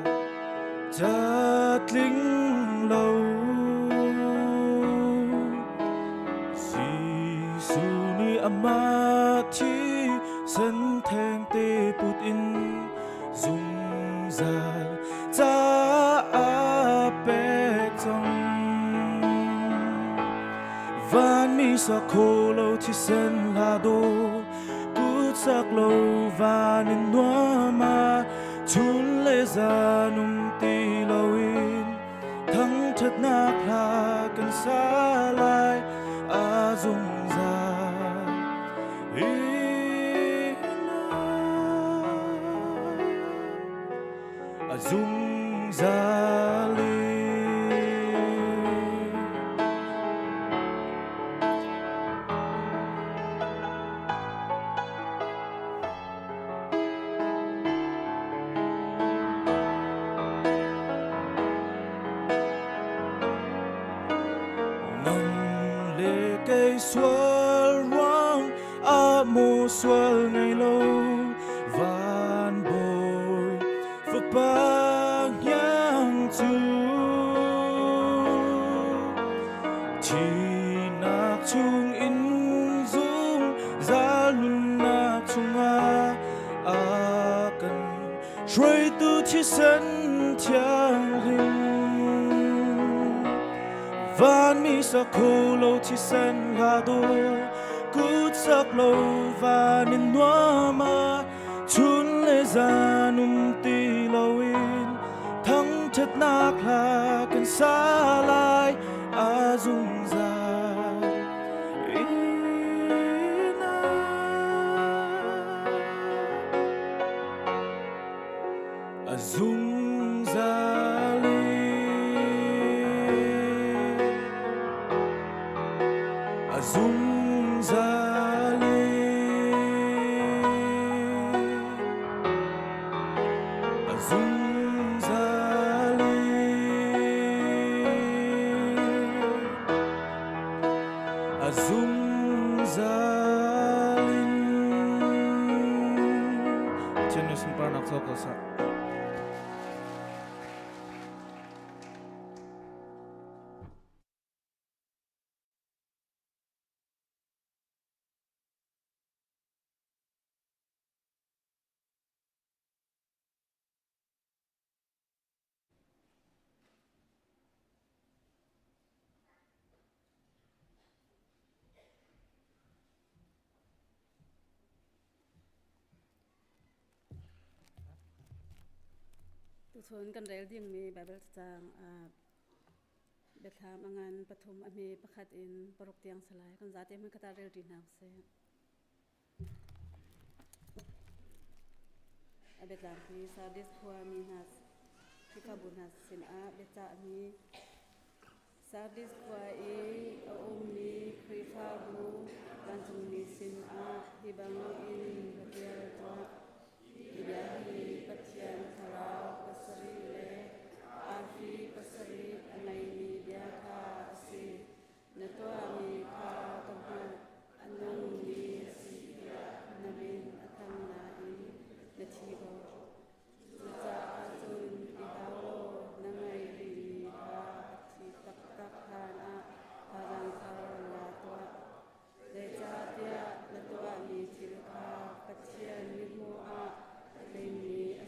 ca tling lo. Jesuh nih amah thisen thengte put in zungzal caah pek cang. Vanmi sakho lo thisen hla dawh kutsak lo van in nuam ah chun le zan um ti loin thangṭhatnak hla kan sa lai a zungzal in a zungzal in. Nang le kei sual ruang ah maw sual ngei lo van bawi fapa ngiang cu Thihnak chung in zungzal nunnak chungah a kan hruaitu thisen thianghlim. Vanmi sakho lo thisen hla dawh kutsak lo van in nuam ah chun le zan um ti loin thangṭhatnak hla kan sa lai a zungzal in a zungzal in a zungzal in a zungzal in a zungzal in. Pathian nih sunparnak co ko seh. Tuchun kan rel dingmi Baibal cacang Biathlam a ngan pathum a hme pakhat in paruk tiang salai kan zate hmun khat ah rel ṭi hna usih. A biatlangpi Sardis khua mi hna Khrihfabu hna sinah biacahmi Sardis khua i a ummi Khrihfabu vancungmi sinah hi bangin va ṭial tuah. Hi bia hi Pathian thlarau pasarih le arfi pasarih a ngeimi bia kha a si. Na tuahmi kha ka hmuh, a nungmi a si tiah na min a thang nain na thi ko. Cucaah cun i hau law na ngeih rihmi kha a thi taktak hlanah thazaang thar la tuah. Zeicahtiah na tuahmi thil kha Pathian mithmuh ah a tlingmi a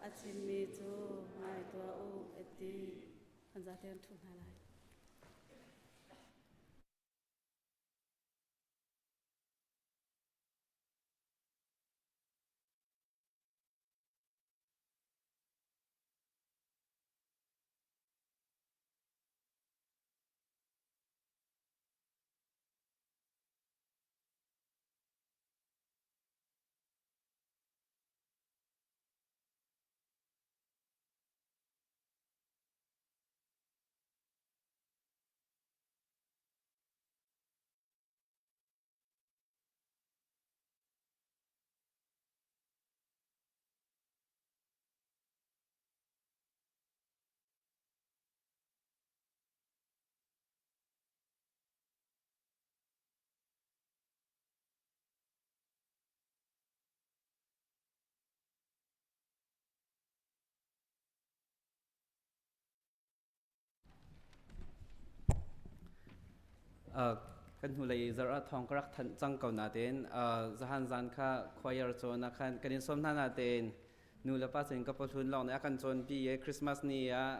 a chimmi cu ngai tuah u, a ti. Kan zate kan ṭhu hna lai. Kan hnulei zarh ah thawng ka rak thanh cang ko natein zahan zan kha choir cawn ah khan kan in sawm hna natein nu le pa sin ka pahlun lawng nih a kan cawnpi i Christmas ni ah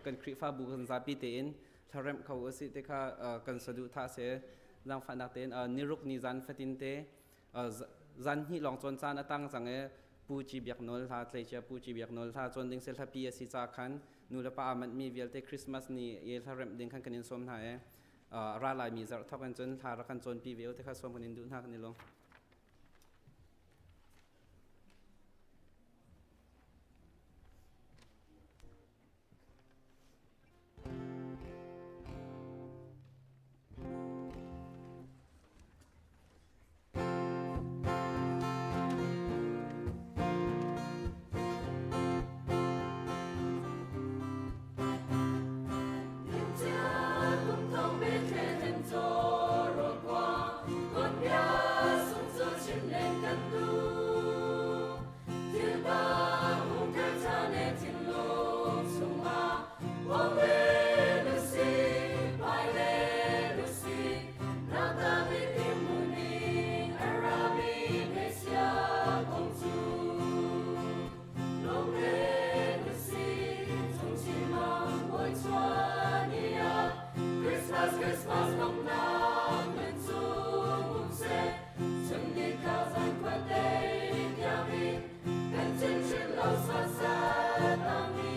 kan Khrihfabu kan zapi tein thlaremh kho usih ti kha kan saduhthah si. Zaangfahnak tein niruk ni zan fatin te zan hnih lawng cawn caan a tang cang i Pu Ci Biak Nawl hla tleicia Pu Ci Biak Nawl hla cawn ding si hlapi a si ca khan nu le pa aa manhmi vialte Christmas ni i hla remh ding khan kan in sawm hna i ra laimi zarh thawk in cun hla rak kan cawnpi ve u ti kha sawm kan in duh hna kan i lawm. Christmas, Christmas, lomnak nan cung um seh. Chun ni ka zan khuate tiangin kan chim lo sasat ang mi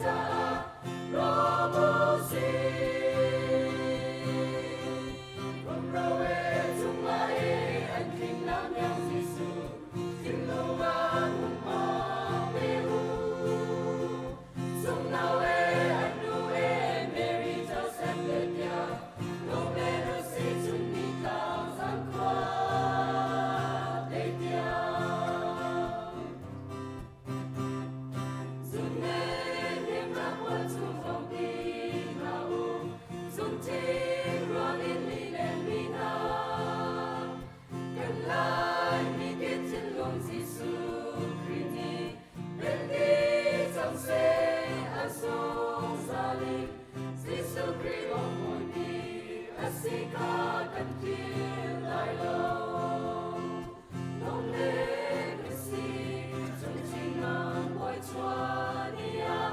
caah lawm u sih. Rumro e cungah e an tling nak miang Jesuh thinlung ah hmunhma pe u. Sungno e an nu e Mary Joseph le tiang lawm le nu si chun ni tlang zan khua te tiang. Zun ne hnemnak mual chung zong ti hna u, zung thing rual in linen mi hna. Kan lai mi kip thinlung Jesuh Khrih nih pen ti cang seh a zungzal in Jesuh Khrih lawmhmuimi a si kha kan philh lai lo. Lawm le si chungchin nang bawi chuah ni ah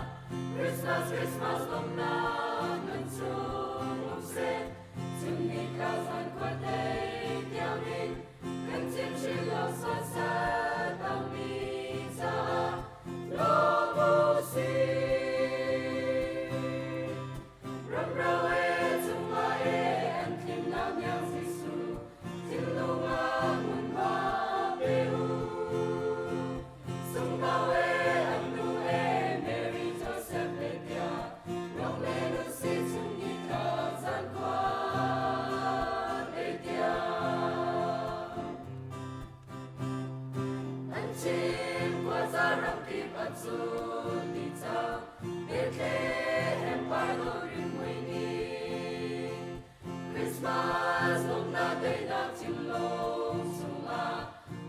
Christmas Christmas lawmnak nan chung um seh. Chun ni tla zan khuate tiangin kan chim hrim lo sasat ang mi caah lawm u sih. Ramro e cungah e an tlinnak miang Jesuh thinlung ah hmunhma pe u. Sungno e an nu e Mary Joseph le tiang lawm le nu si chun ni tla zan khua dei tiang. An chim khuaza ram kip a cun ti cang Bethlehem parlo rimui ni Christmas lawmnak daihnak thinlung chungah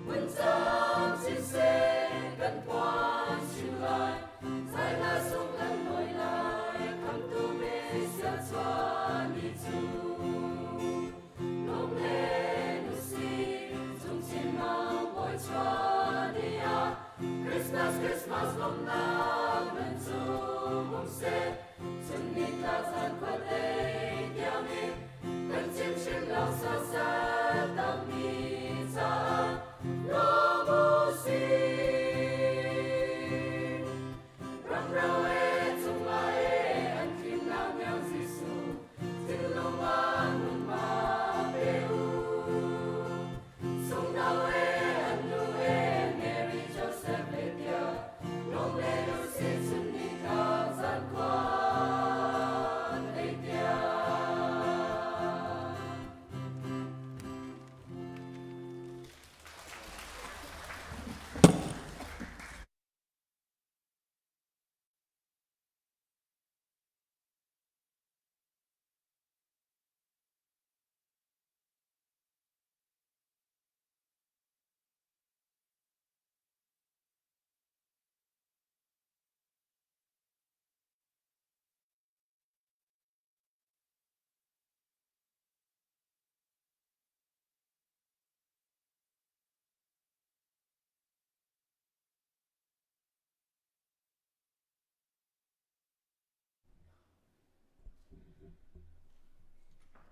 hmun cang siseh kan puan chin lai. Zai sung kan lawi lai khamtu Messiah chuah ni cu. Lawm len usih cungchin mang bawi chuah ni ah Christmas. Christmas Christmas lawmhnak nan cung um seh. Chun nitlak zan khuadei tiangin kan chim hrim lo sosal tangmi caah lawm u sih. Ramro e cungla e an thimnak miang Jesuh thinlung ah hmunhma pe u. Sungno e an nu e Mary Joseph le tiah lawm len u sih chun nitlak zan khuan ei tiang.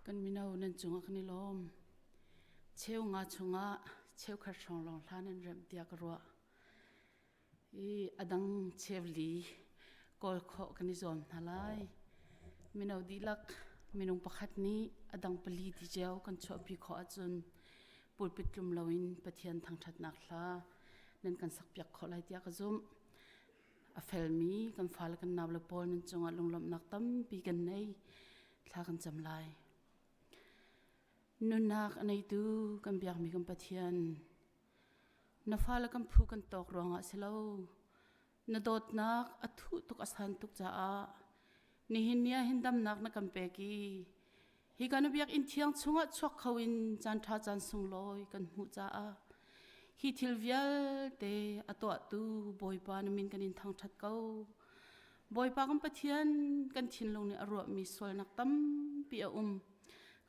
Kan mino nan cungah kan i lawm. Cheu nga chungah cheukhat hrawng lawng hla nan remh tiah ka ruah. I a dang cheu li kawl khawh kan i zuam hna lai. Mino dihlak minung pakhat nih a dang pali ti cio kan chuahpi khawh ahcun pulpit tlum loin Pathian thangṭhatnak hla nan kan sakpiak khawh lai tiah ka zumh. A felmi kan fale kan naule pawl nan cungah lunglawmhnak tampi kan nei. Thla kan cam lai. Nunnak a neitu kan biakmi kan Pathian, na fale kan phu kan tawk ruangah si lo, na dawtnak a thuh tuk a san tuk caah nihin ni ah hin damnak na kan pek i Hika na biakinn thiang chungah chuak kho in caanṭha caan sunglawi kan hmuh caah hi thil vialte a tuahtu Bawipa na min kan in thangṭhat ko. Bawipa kan Pathian kan thinlung nih a ruahmi sualnak tampi a um.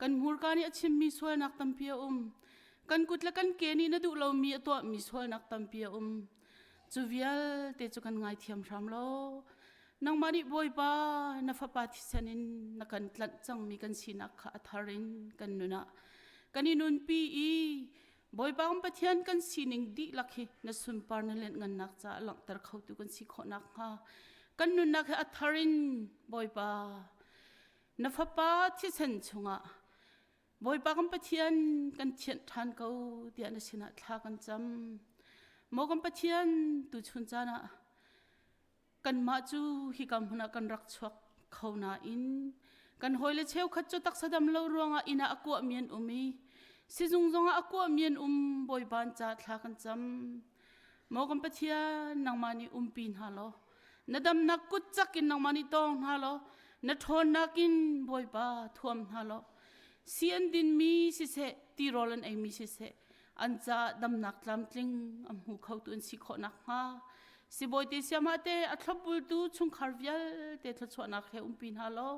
Kan hmurka nih a chimmi sualnak tampi a um. Kan kut le kan ke nih na duh lomi a tuahmi sualnak tampi a um. Cu vialte cu kan ngaithiam hram law Nangmah nih Bawipa na fapa thisen in na kan tlanh cangmi kan sinak kha a thar in kan nun ah kan i nunpi i Bawipa kan Pathian kan sining dihlak hi na sunpar na lianhngannak caah langhter khotu kan si khawh nakhnga kan nunnak hi a thar in Bawipa na fapa thisen chungah Bawipa kan Pathian kan thianh ṭhan ko tiah na sinah thla kan cam. Maw kan Pathian tuchun caan ah Kanmah cu hika hmun ah kan rak chuak kho nain kan hawile cheukhat cu taksa dam lo ruangah inn ah a kuahmi an um i sizung zongah a kuahmi an um Bawipa an ca thla kan cam. Maw kan Pathian nangmah nih umpi hna law na damnak kut cak in nangmah nih tawng hna law na ṭhawnnak in Bawipa thuam hna law si an dinmi siseh tirawl an eimi siseh an caah damnak tlamtling a hmu khotu an si khawh nakhnga sibawi te siamah te a thlopbultu chungkhar vialte thluachuahnak he umpi hna law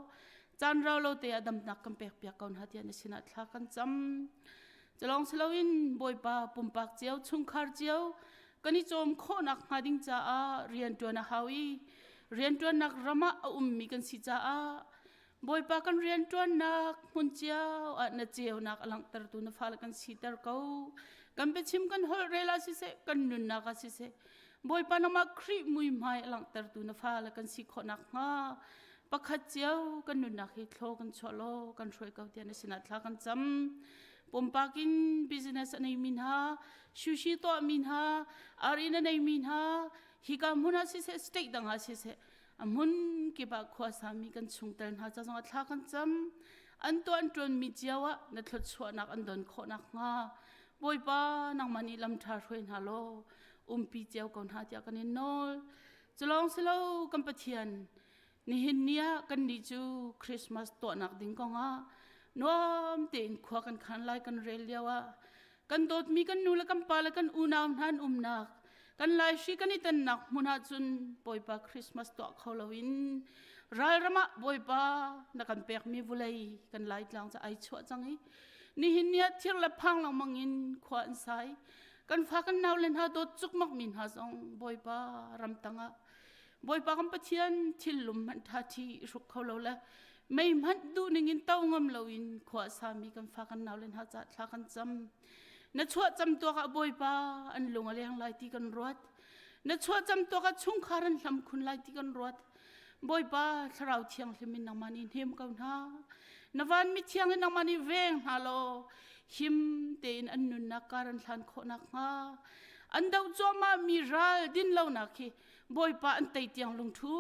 caan rau lo te ah damnak kan pek piak ko hna tiah na sinah thla kan cam culong siloin bawipa pumpak cio chungkhar cio kan i cawm khawhnak hnga ding caah rianṭuan a hau i rianṭuannak ram ah a ummi kan si caah Bawipa kan rianṭuannak hmun cio ah na ceunak a langhtertu na fale kan siter ko. Kan biachim kan holh rel ah siseh, kan nunnak ah siseh, Bawipa nangmah Khrih muihmai a langhtertu na fale kan si khawh nakhnga pakhat cio kan nunnak hi thlaw kan chuah law kan hruai ko tiah na sinah thla kan cam. Pumpak in business a neimi hna, sushi tuahmi hna, ar-inn a neimi hna, hika hmun ah siseh, state dang ah siseh, A hmun kip ah khua sami kan chungtel hna ca zongah thla kan cam. An tuan ṭuanmi cio ah na thluachuahnak an don khawh nakhnga Bawipa nangmah nih lam ṭha hruai hna law umpi cio ko hna tiah kan in nawl. Culawng si lo kan Pathian nihin ni ah kannih cu Christmas tuahnak ding kongah nuam tein khua kan khan lai kan rel lio ah kan dawtmi kan nu le kan pa le kan unau hna an umnak kan laihri kan i tonnak hmun ah cun Bawipa Christmas tuah kho loin ralram ah Bawipa na kan pekmi vulei kan laitlang cu ai chuah cang i nihin ni ah thir le phang lengmang in khua an sai. Kan fa kan nau le hna dawt cukmak mi hna zong Bawipa ramtang ah Bawipa kan Pathian thil lum hmanh ṭha ṭhi i hruk kho lo le mei hmanh duh ning in to ngam loin khua a sami kan fa kan nau le hna ca thla kan cam. Na chuah cam tuak ah Bawipa an lung a leng lai ti kan ruat. Na chuah cam tuak ah chungkhar an hlam khun lai ti kan ruat. Bawipa thlarau thianghlim in nangmah nih hnem ko hna. Na van mithiang in nangmah nih veng hna law him tein an nunnak kar an hlan khawh nakhnga an doh cuahmah mi ral din lonak hi Bawipa an tei tiang lungṭhu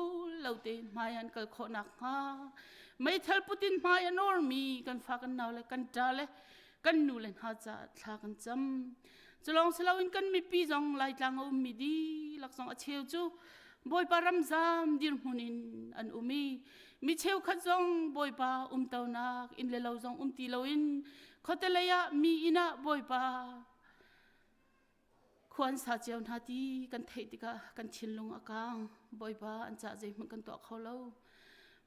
lo tein hmai an kal khawh nakhnga meithal putin hmai a nawrmi kan fa kan nau le kan ṭa le kan nu le hna caah thla kan cam. Culawng si loin kan mipi zong Laitlang a ummi dihlak zong a cheu cu Bawipa ramzam dirhmun in an um i mi cheukhat zong Bawipa umtonak inn le lo zong um ti loin khuate lei ah mi inn ah Bawipa khua an sa cio hna ti kan theih tikah kan thinlung a kang. Bawipa an cah zeihmanh kan tuah kho lo.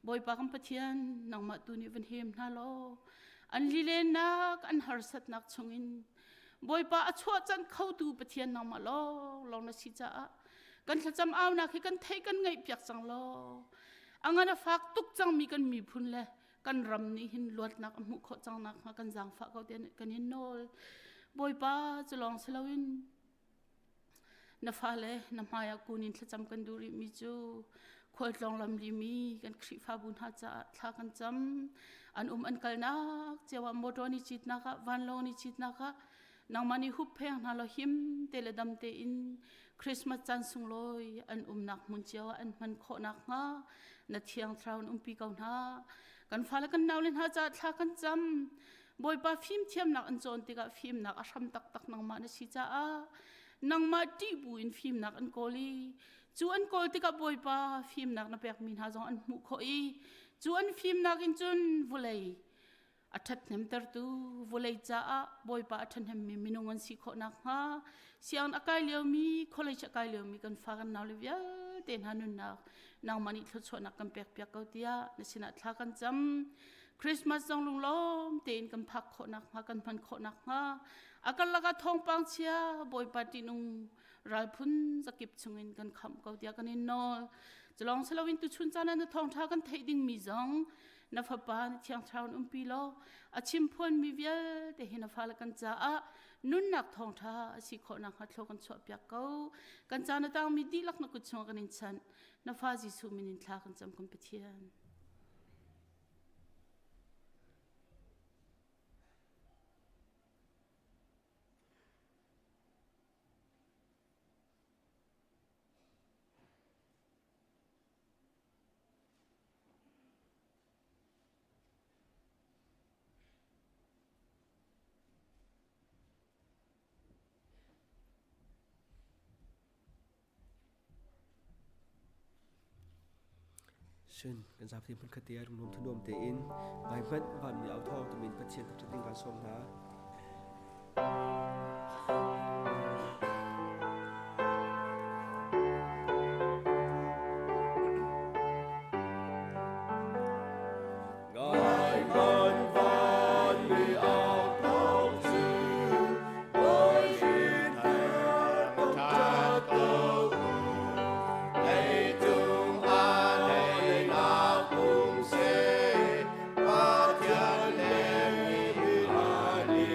Bawipa kan Pathian nangmah tu nih van hem hna law an lilennak an harsatnak chungin Bawipa a chuah canh khotu Pathian nangmah lawng lawng na si caah kan thlacam aunak hi kan theih kan ngaih piak cang law a ngan a fak tuk cangmi kan miphun le kan ram nih hin luatnak a hmuh khawh cang nakhnga kan zaangfah ko tiah kan in nawl. Bawipa cu lawng si loin na fale na hmaiah kun in thlacam kan duh rihmi cu khualtlawng lamli mi kan Khrihfabu hna caah thla kan cam. An um an kalnak cio ah motor ni citnak ah vanlawng ni citnak ah nangmah nih huppheng hna law him te le dam tein Christmas caan sunglawi an umnak hmun cio ah an hman khawh nakhnga na thiang thlarau in umpi ko hna. Kan fale kan naule hna caah thla kan cam. Bawipa fimthiamnak an cawn tikah fimnak a hram taktak nangmah na si caah nangmah ṭih buin fimnak an kawl i cu an kawl tikah Bawipa fimnak na pekmi hna zong an hmuh khawh i cu an fimnak in cun vawlei a ṭhathnemtertu vawlei caah Bawipa a ṭhahnemmi minung an si khawh nakhnga sianginn a kai liomi college a kai liomi kan fa kan naule vialte hna nunnak nangmah nih thluachuahnak kan pekpiak ko tiah na sinah thla kan cam. Christmas zong lunglawm tein kan phak khawh nakhnga kan hman khawh nakhnga a karlak ah thawngpang chia Bawipa ṭihnung ralphun zakip chungin kan khamh ko tiah kan in nawl. Culawng siloin tuchun caan ah na thawngṭha kan theih dingmi zong na fapa na thiang thlarau in umpi law a chimphuan mi vialte hi na fale kan caah nunnak thawngṭha a si khawh nakhnga thlaw kan chuahpiak ko. Kan caan a tangmi dihlak na kut chungah kan in chanh. Na fa Jesuh min in thla kan cam kan Pathian. Cun kan zapi hmunkhat te ah lungnuam thanuam tein ngai hmanh vanmi au thawng tumin Pathian thangṭhat ding kan sawm hna. Ngai hmanh vanmi au thawng cu Bawi thangṭhat ko u. Leicung ah daihnak um seh, Pathian le mi an i.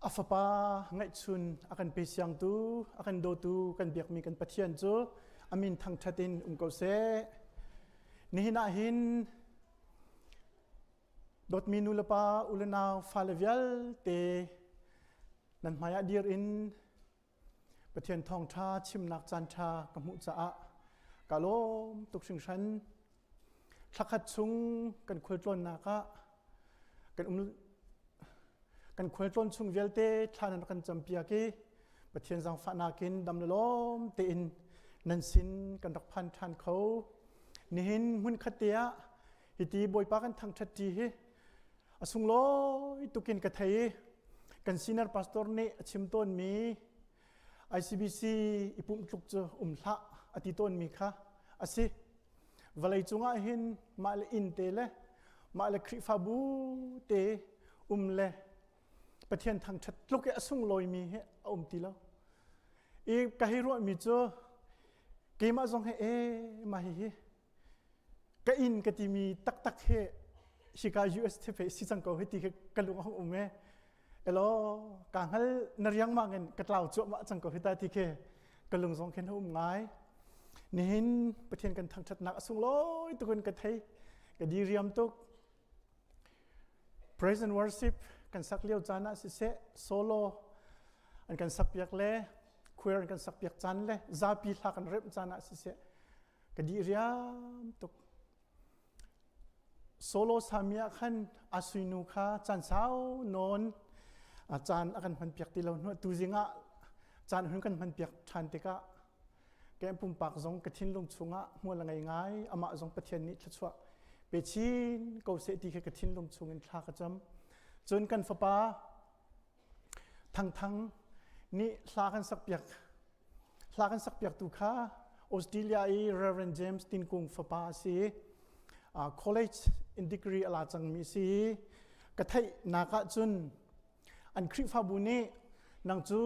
A fapa ngaihchun a kan pe siangtu, a kan dawtu kan biakmi kan Pathian cu a min thangṭhat in um ko seh. Nihin ah hin dawtmi nu le pa, u le nau, fale vialte nan hmaiah dir in Pathian thawngṭha chimnak caanṭha ka hmuh caah ka lawm tuk hringhran. Thlakhat chung kan khualtlawnnak ah kan um kan khualtlawn chung vialte thla nan kan campiak i Pathian zaangfahnak in dam le lawm tein nan sin kan rak phan ṭhan kho. Nihin hmunkhat te ah hiti Bawipa kan thangṭhat ṭi hi a sunglawi tukin ka thei i kan senior pastor nih a chim tawnmi ICBC i pumh tluk cu um hlah a ti tawnmi kha a si. Vawlei cungah hin mah le inn te le mah le Khrihfabu te um le Pathian thangṭhat tluk i a sunglawimi hi a um ti lo. I ka hei ruahmi cu keimah zong hi e mah hihi ka inn ka timi taktak hi hika US thefe si cang ko hi ti khi ka lung a hung um e elo ka hngal na riangmang in ka tlau cuahmah cang ko hi ta ti khi ka lung zong khin um ngai nihin Pathian kan thangṭhatnak a sunglawi tukin ka thei ka diriam tuk praise and worship kan sak lio caan ah siseh solo an kan sak piak le choir an kan sak piak caan le zapi hla kan remh caan ah siseh ka di riam tuk solo sami ah khan a suinu kha caan sau nawn caan a kan hman piak ti lo hnu tu zing ah caan hun kan hman piak ṭhan tikah ke pumpak zong ka thinlung chungah hmual a ngei ngai amah zong Pathian nih thluachuah pe chin ko seh ti khi ka thinlung chungin thla ka cam cun kan fapa Thangthang nih hla kan sak piak hla kan sak piak tu kha Australia i Reverend James Tinkung fapa a si uh, college in degree a la cangmi si ka theih nak ah cun an Khrihfabu nih nang cu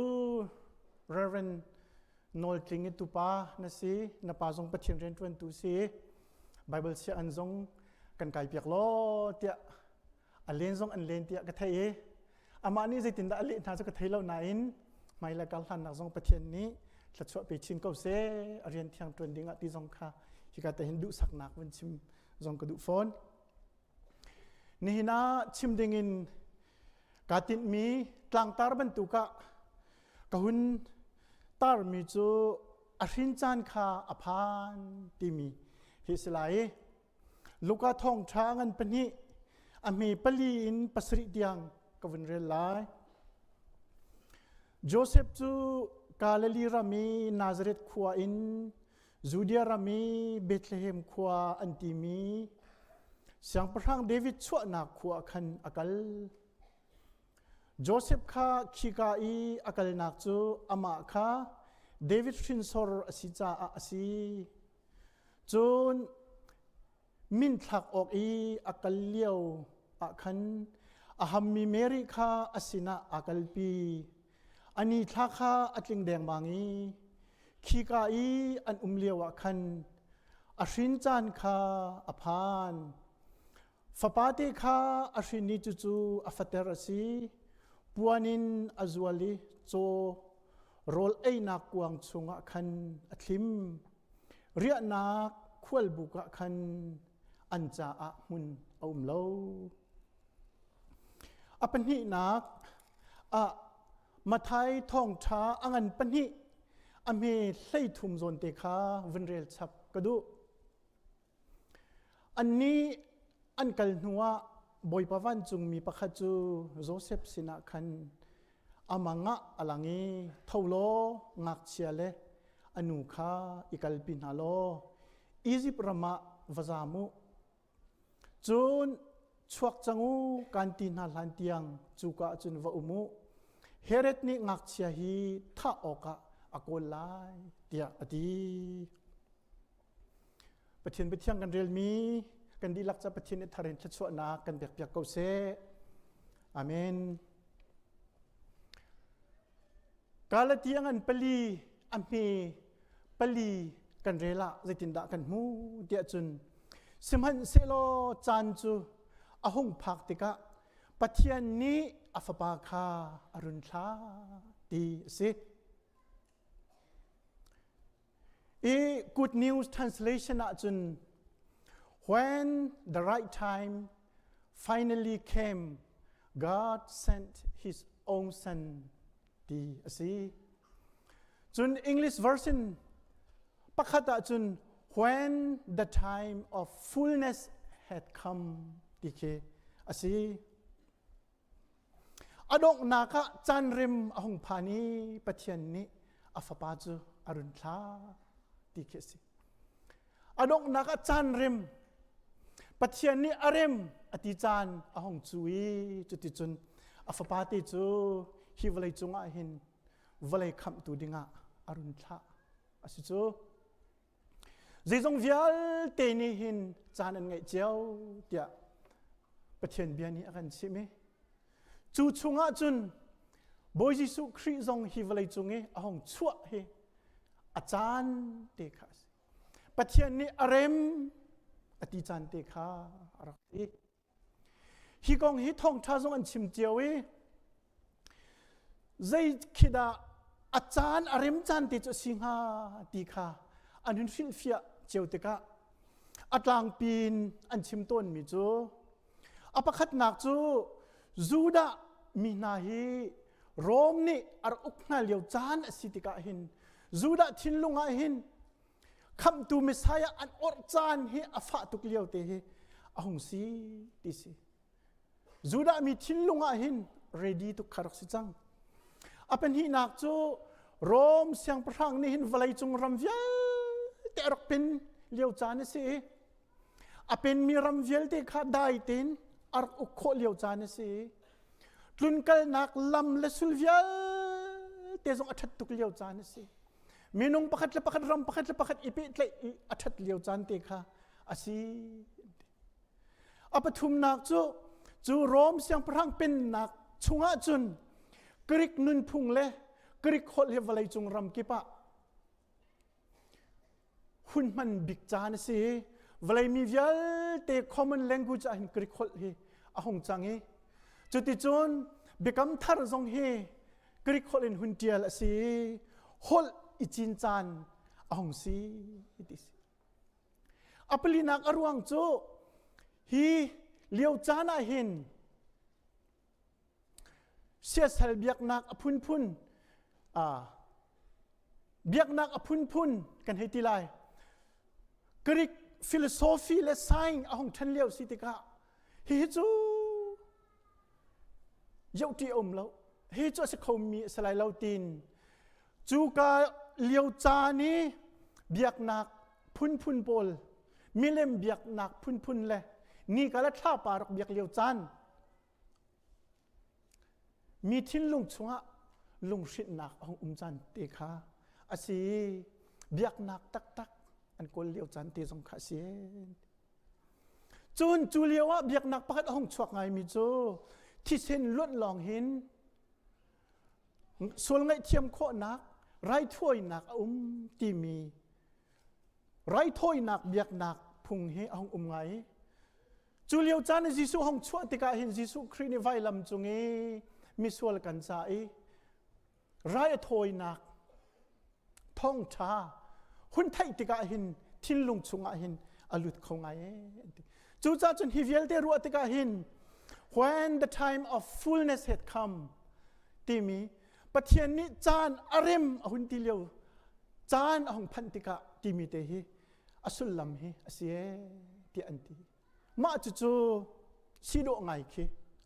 Reverend Nawl Tling i tupa na si na pa zong Pathian rianṭuantu si Bible sia an zong kan kai piak law tiah a len zong an len tiah ka theih i amah nih zeitindah a leh hna cu ka thei lo nain hmai le kar hlannak zong Pathian nih thluachuah pe chin ko seh a rian thiang ṭuan ding ah ti zong kha hika te hin duhsaknak vun chim zong ka duh fawn. Nihin ah chim ding in kaa tinhmi tlangtar bantuk ah ka hun tarmi cu a hrin caan kha a phan timi hi si lai i Luka thawngṭha ngan pahnih a hme pali in pasarih tiang ka vun rel lai. Josef cu Galilee ram i Nazareth khua in Judea ram i Bethlehem khua an timi Siangpahrang David chuahnak khua khan a kal. Josef kha khika i a kalnak cu amah kha David hrinsor a si caah a si. Cun minthlak awk i a kal lio ah khan a hammi Mary kha a sinah aa kalpi. A ni thla kha a tling dengmang i khika i an um lio ah khan a hrin caan kha a phan. Fapate kha a hrin i cucu a fater a si. Puan in a zual i caw rawl einak kuang chungah khan a thlim. Riahnak khualbuk ah khan an caah hmun a um lo. A pahnihnak ah Mathai thawngṭha a ngan pahnih a hme 13 zawn te kha vun rel chap ka duh. Annih an kal hnuah Bawipa vancungmi pakhat cu Josef sinah khan a mang ah a lang i tho law ngakchia le a nu kha i kalpi hna law Izipt ram ah va zam u. Cun chuak cang u kan ti hna hlan tiang cuka ah cun va um u. Herod nih ngakchia hi thah awkah a kawl lai tiah a ti. Pathian biathiang kan relmi kan dihlak ca Pathian nih thar in thluachuahnak kan pekpiak ko seh. Amen. Galati a ngan pali a hme pali kan rel ah zeitindah kan hmu tiah cun sihmanhsehlaw caan cu a hung phak tikah Pathian nih a fapa kha a run thlah ti a si. I Good News Translation ahcun when the right time finally came, God sent his own son ti a si. Cun English version pakhat ahcun when the time of fullness had come ti khi a si. A donghnak ah caan rem a hung phan i Pathian nih a fapa cu a run thlah ti khi a si. A donghnak ah caan rem Pathian nih a rem a ti caan a hung cu i cuticun a fapa te cu hi vawlei cungah hin vawlei khamhtu dingah a run thlah a si cu. Zeizong vialte nih hin caan an ngeih cio tiah Pathian bia nih a kan chimh i cu chungah cun Bawi Jesuh Khrih zong hi vawlei cung i a hung chuah hi a caan te kha a si. Pathian nih a rem a ti caan te kha a rak si. Hi kong hi thawngṭha zong an chim cio i zei khi dah a caan a rem caan te cu a si hnga ti kha an hun hrilhfiah cio tikah a tlangpi in an chim tawnmi cu a pakhatnak cu Judah mi hna hi Rom nih a rak uk hna lio caan a si tikah hin Judah thinlung ah hin Khamhtu Messiah an orh caan hi a fah tuk lio te hi a hung si ti si. Judah mi thinlung ah hin ready tuk kha rak si cang. A pahnihnak cu Rom siangpahrang nih hin vawleicung ram vialte a rak pen lio caan a si i a penmi ram vialte kha dai tein a rak uk khawh lio caan a si i tlunkalnak lam le sul vialte zong a ṭhat tuk lio caan a si. Minung pakhat le pakhat ram pakhat le pakhat i pehtlaih i a ṭhat lio caan te kha a si. A pathumnak cu cu Rom siangpahrang pennak chungah cun Greek nunphung le Greek holh hi vawleicung ram kip ah hun hman bik caan a si. Vawlei mi vialte common language ah hin Greek holh hi a hung cang i cuticun biakam thar zong hi Greek holh in hun ṭial a si i holh i cin caan a hung si ti si. A palinak a ruang cu hi lio caan ah hin siasal biaknak a phunphun biaknak a phunphun kan hei ti lai. Greek philosophy le science a hung ṭhan lio si tikah hihi cu yohṭi a um lo hi cu a si khomi a si lai lo tiin cu ka lio caan i biaknak phunphun pawl milem biaknak phunphun le nika le thlapa rak biak lio caan mi thinlung chungah lunghrinhnak a hung um caan te kha a si biaknak taktak an kawl lio caan te zong kha a si. Cun cu lio ah biaknak pakhat a hung chuak ngaimi cu thisen luanh lawng hin sual ngaihthiam khawhnak raithawinak a um timi raithawinak biaknak phung hi a hung um ngai. Cu lio caan i Jesuh hung chuah tikah hin Jesuh Khrih nih vailam cung i misual kan ca i rai a thawinak thawngṭha hun theih tikah hin thinlung chungah hin a lut kho ngai ee an ti. Cucaah cun hi vialte ruah tikah hin when the time of fullness had come timi Pathian nih caan a rem a hun ti lio caan a hung phanh tikah timi te hi a sullam hi a si ee tiah an ti. Mah cucu si dawh ngai khi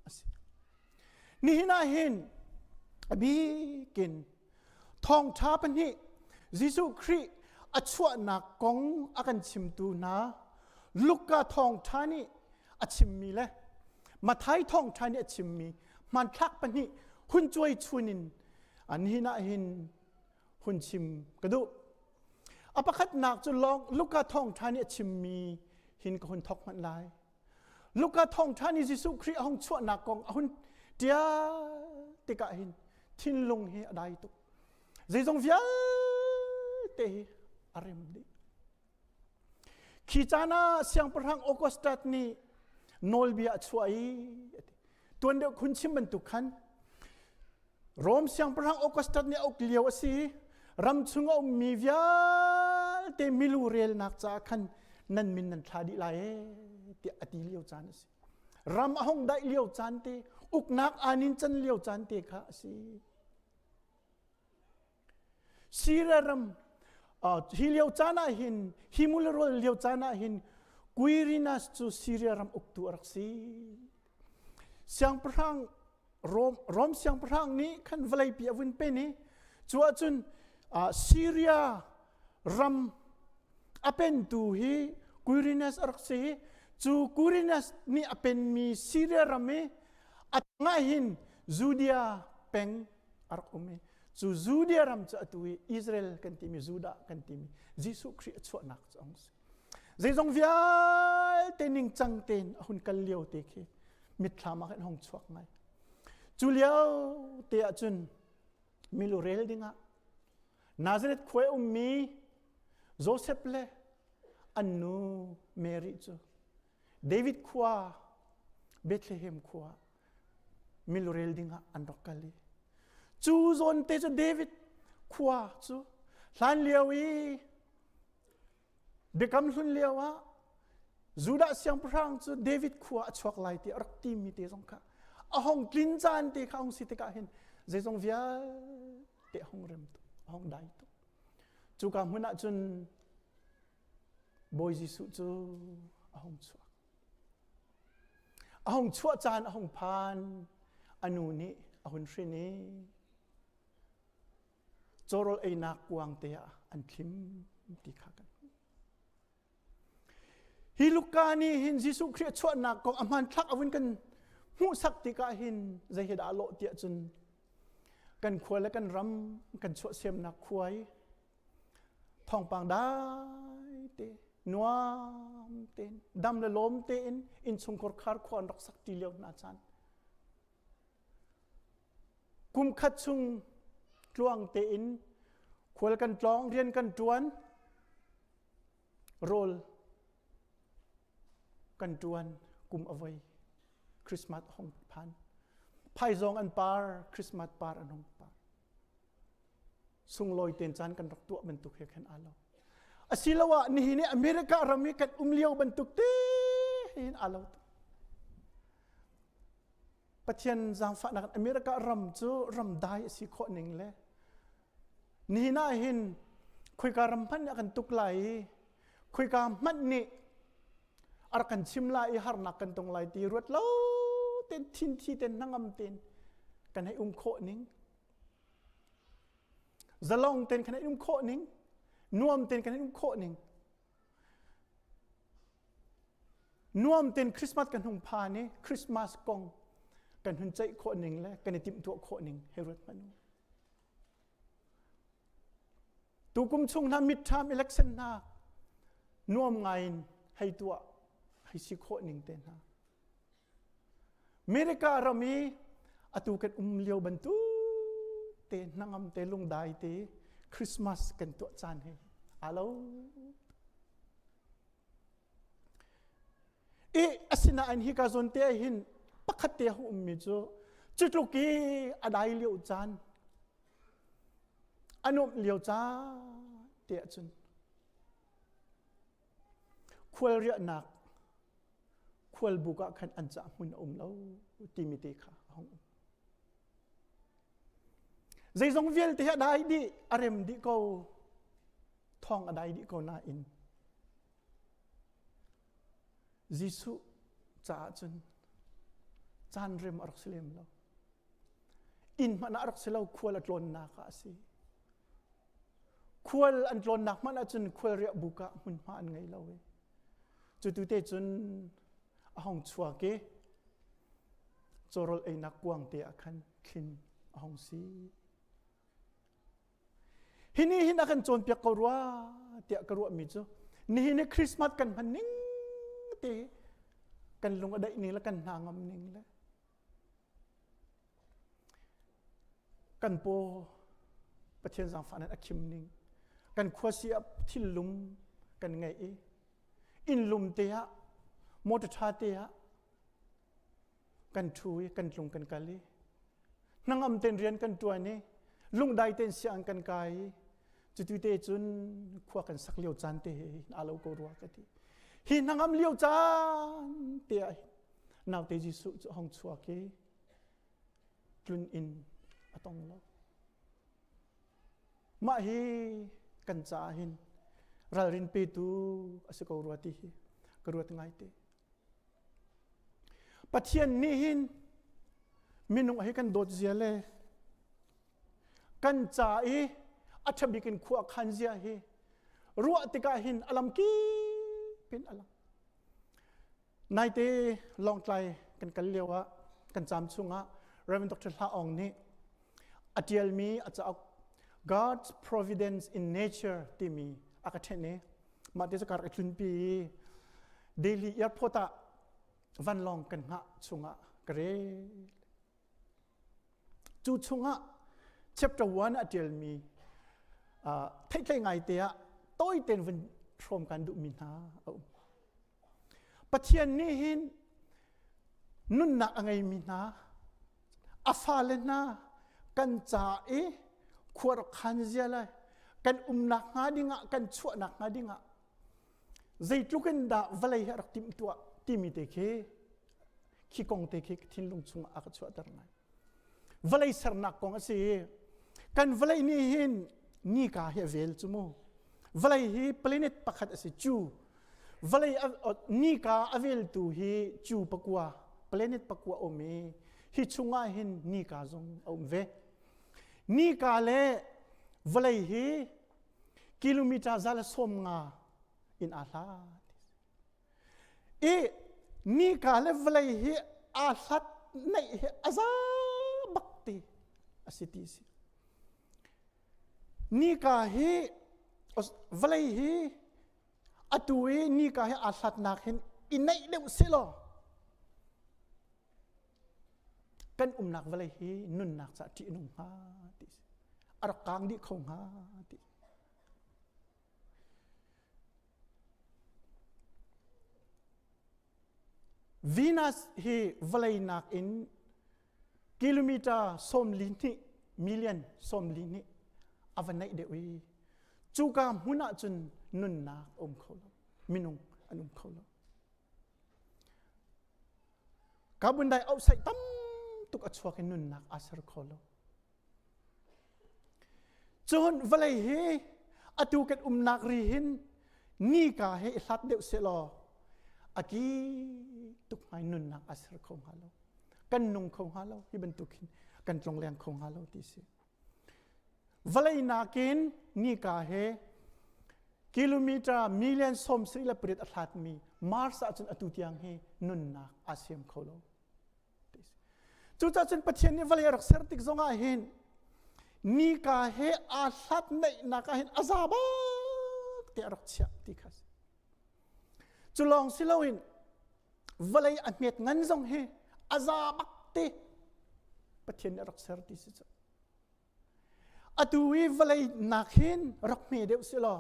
a si. Nihin ah hin a bikin thawngṭha pahnih Jesuh Khrih a chuahnak kong a kan chimtu hna Luka thawngṭha nih a chimmi le Matthai thawngṭha nih a chimmi hmanthlak pahnih hun cuai chun in nihin ah hin hun chim ka duh. A pakhatnak cu Luka thawngṭha nih a chimmi hin ka hun thawk hmanh lai. Luka thawngṭha nih Jesuh Khrih a hung chuahnak kong a hun ṭial tikah hin thinlung hi a dai tuk. Zeizong vialte hi a rem dih. Khi caan ah siangpahrang Augustus nih nawlbia a chuah i a ti. Tuan deuh khun chim bantuk khan Rom siangpahrang Augustus nih a uk lio a si. Ram chung a ummi vialte milu relnak caah khan nan min nan thla dih lai ee tiah a ti lio caan a si. Ram a hung daih lio caan te, uknak aa nin can lio caan te kha a si. Syria ram hi lio caan ah hin hi mulrol lio caan ah hin Quirinus cu Syria ram uktu a rak si. Siangpahrang Rom, Rom siangpahrang nih khan vawleipi a vun pen i cu ahcun Syria ram a pentu hi Quirinus a rak si. Cu Quirinus nih a penmi Syria ram i a tangah hin Judea peng a rak um i cu Judea ram cu atu i Israel kan timi Judah kan timi Jesuh Khrih a chuahnak cu ong si. Zeizong vialte ningcang tein a hun kal lio te khi mitthlam ah khan hong chuak ngai. Cu lio te ah cun milu rel dingah Nazareth khua ummi Joseph le an nu Mary cu David khua Bethlehem khua milurel dingah an rak kal i cu zawn te cu David khua cu hlan lio i biakam hlun lio ah Judah siangpahrang cu David khua a chuak lai ti a rak timi te zong kha a hong tlin caan te kha hong si tikah hin zeizong vialte a hong rem tuk a hong dai tuk cuka hmun ah cun Bawi Jesuh cu a hong chuak A hung chuah caan a hung phan. A nu nih a hun hrin i cawrawl einak kuang te ah an thlim ti kha kan hmuh. Hi Luka nih hin Jesuh Khrih a chuahnak kong a hmanthlak a vun kan hmuhsak tikah hin zei hi dah a lawh tiah cun kan khua le kan ram kan chuahsemnak khua i thawngpang dai te nuam tein dam le lawm tein innchungkhar khar khua an rak sak ti lio hna caan kum khat chung tluang tein khual kan tlawng rian kan tuan rawl kan tuan kum avoi Christmas hong phan phaizawng an par Christmas par an hong par sunglawi ten caan kan rak tuah bantuk he khan aa lo asiloah nihin i America ram i kan um lio bantuk te hin aa lo Pathian zaangfahnak America ram cu ram dai a si khawh ning le nihin ah hin khoika ram hmanh nih a kan tuk lai i khoika hmanh nih a rak kan chim lai i harnak kan tong lai ti ruat lo ten thin thi ten hnangam ten kan hei um khawh ning Zalong ten kan um khawh ning, nuam ten kan um khawh ning. Nuam ten Christmas kan hung phan i Christmas kong kan hun ceih khawh ning le kan i timhtuah khawh ning hei ruat hmanh u. Tukum chung hna midterm election hna nuam ngai in hei tuah hei si khawh ning te hna. America ram i atu kan um lio bantuk te hnangam te lungdai te Christmas kan tuah caan hi aa lo. I asinain hi ka zawn te hin pakhat te a ummi cu cutluk i a dai lio caan a nuamh lio caan te ahcun khualriahnak khualbuk ah khan an cah hmun a um lo timi te kha a hung um. Zeizong vialte hi a dai dih, a rem dih ko, thawng a dai dih ko nain Jesuh caah cun caan rem a rak si lem lo. Inn hmanh ah a rak si lo, khual a tlawnnak ah a si. Khual an tlawnnak hmanh ahcun khual riah buk ah hmunhma an ngei lo i cu tu te cun a hong chuak i cawrawl einak kuang te ah khan thlin a hong si. Hi ni hin a kan cawnpiak ko rua tiah ka ruahmi cu nihin hi Christmas kan hman ning te kan lung a daih ning le kan hna ngam ning le Kan paw Pathian zaangfah nan a khim ning kan khuasi ah thil lum kan ngeih i inn lum te ah motor ṭha te ah. Kan ṭhu i kan tlung kan kal i hnangam ten rian kan ṭuan i lungdai ten siang kan kai i cutu te cun khua kan sak lio caan te he hin aa lo ko rua ka ti. Hi hnangam lio caan te ah hin naute Jesuh cu hong chuak i tlun inn a tong lo. Mah hi kan caah hin ralrin petu a si ko rua ti hi ka ruat ngaite. Pathian nih hin minung hi kan dawt zia le kan ca i a ṭhabik in khua khan zia hi ruah tikah hin a lam kip in a lang. Naite Lawngtlai kan kal lio ah kan caam chungah Rev. Dr. Hla Aung nih a ṭialmi a cauk God's Providence in Nature timi a ka ṭhenh i mah te cu ka rak i tlunpi i Delhi airport ah vanlawng kan hngah chungah ka rel. Cu chungah chapter 1 a ṭialmi uh, theihtlei ngaite ah tawi tein vun hrawm kan duhmi hna a um. Pathian nih hin nunnak a ngeimi hna, a fale hna kan ca i khua rak khan zia lai, kan umnak hnga dingah, kan chuahnak hnga dingah zeitluk in dah vawlei hi a rak timhtuah timi te khi khi kong te khi thinlung chungah a ka chuahter ngai. Vawlei sernak kong a si. Kan vawlei nih hin nika hi a vel cu mu. Vawlei hi planet pakhat a si cu. Vawlei nika a veltu hi cu pakua, planet pakua um i hi chungah hin nika zong a um ve. Nika le vawlei hi kilometer 150 in aa hlat. I nika le vawlei hi aa hlat neih hi a za bak ti a si ti si. Nika hi vawlei hi atu i nika hi aa hlatnak hin i neih deuh si law kan umnak vawlei hi nunnak caah ṭih a nung hnga ti si. A rak kaang dih kho hnga ti. Venus hi vawlei nakin kilometer 42 million 42 a va naih deuh i cuka hmun ah cun nunnak a um kho lo minung an um kho lo carbon dioxide tam tuk a chuak i nunnak aa ser kho lo Cun vawlei hi atu kan umnak ri hin nika he i hlat deuh sehlaw a ki tuk ngai nunnak a ser kho hnga lo. Kan nung kho hnga lo. Hi bantuk hin kan tlongleng kho hnga lo ti si. Vawlei nakin nika he kilometer million 78 a hlatmi Mars ahcun atu tiang hi nunnak aa siam kho lo. Cucaah cun Pathian nih vawlei a rak ser tik zongah hin nika he aa hlat naihnak ah hin a za bak te a rak chiah ti kha si. Cu lawng si loin vawlei a hmet ngan zong hi a za bak te Pathian nih a rak ser ti si cu. Atu i vawlei nak hin rak hme deuh si law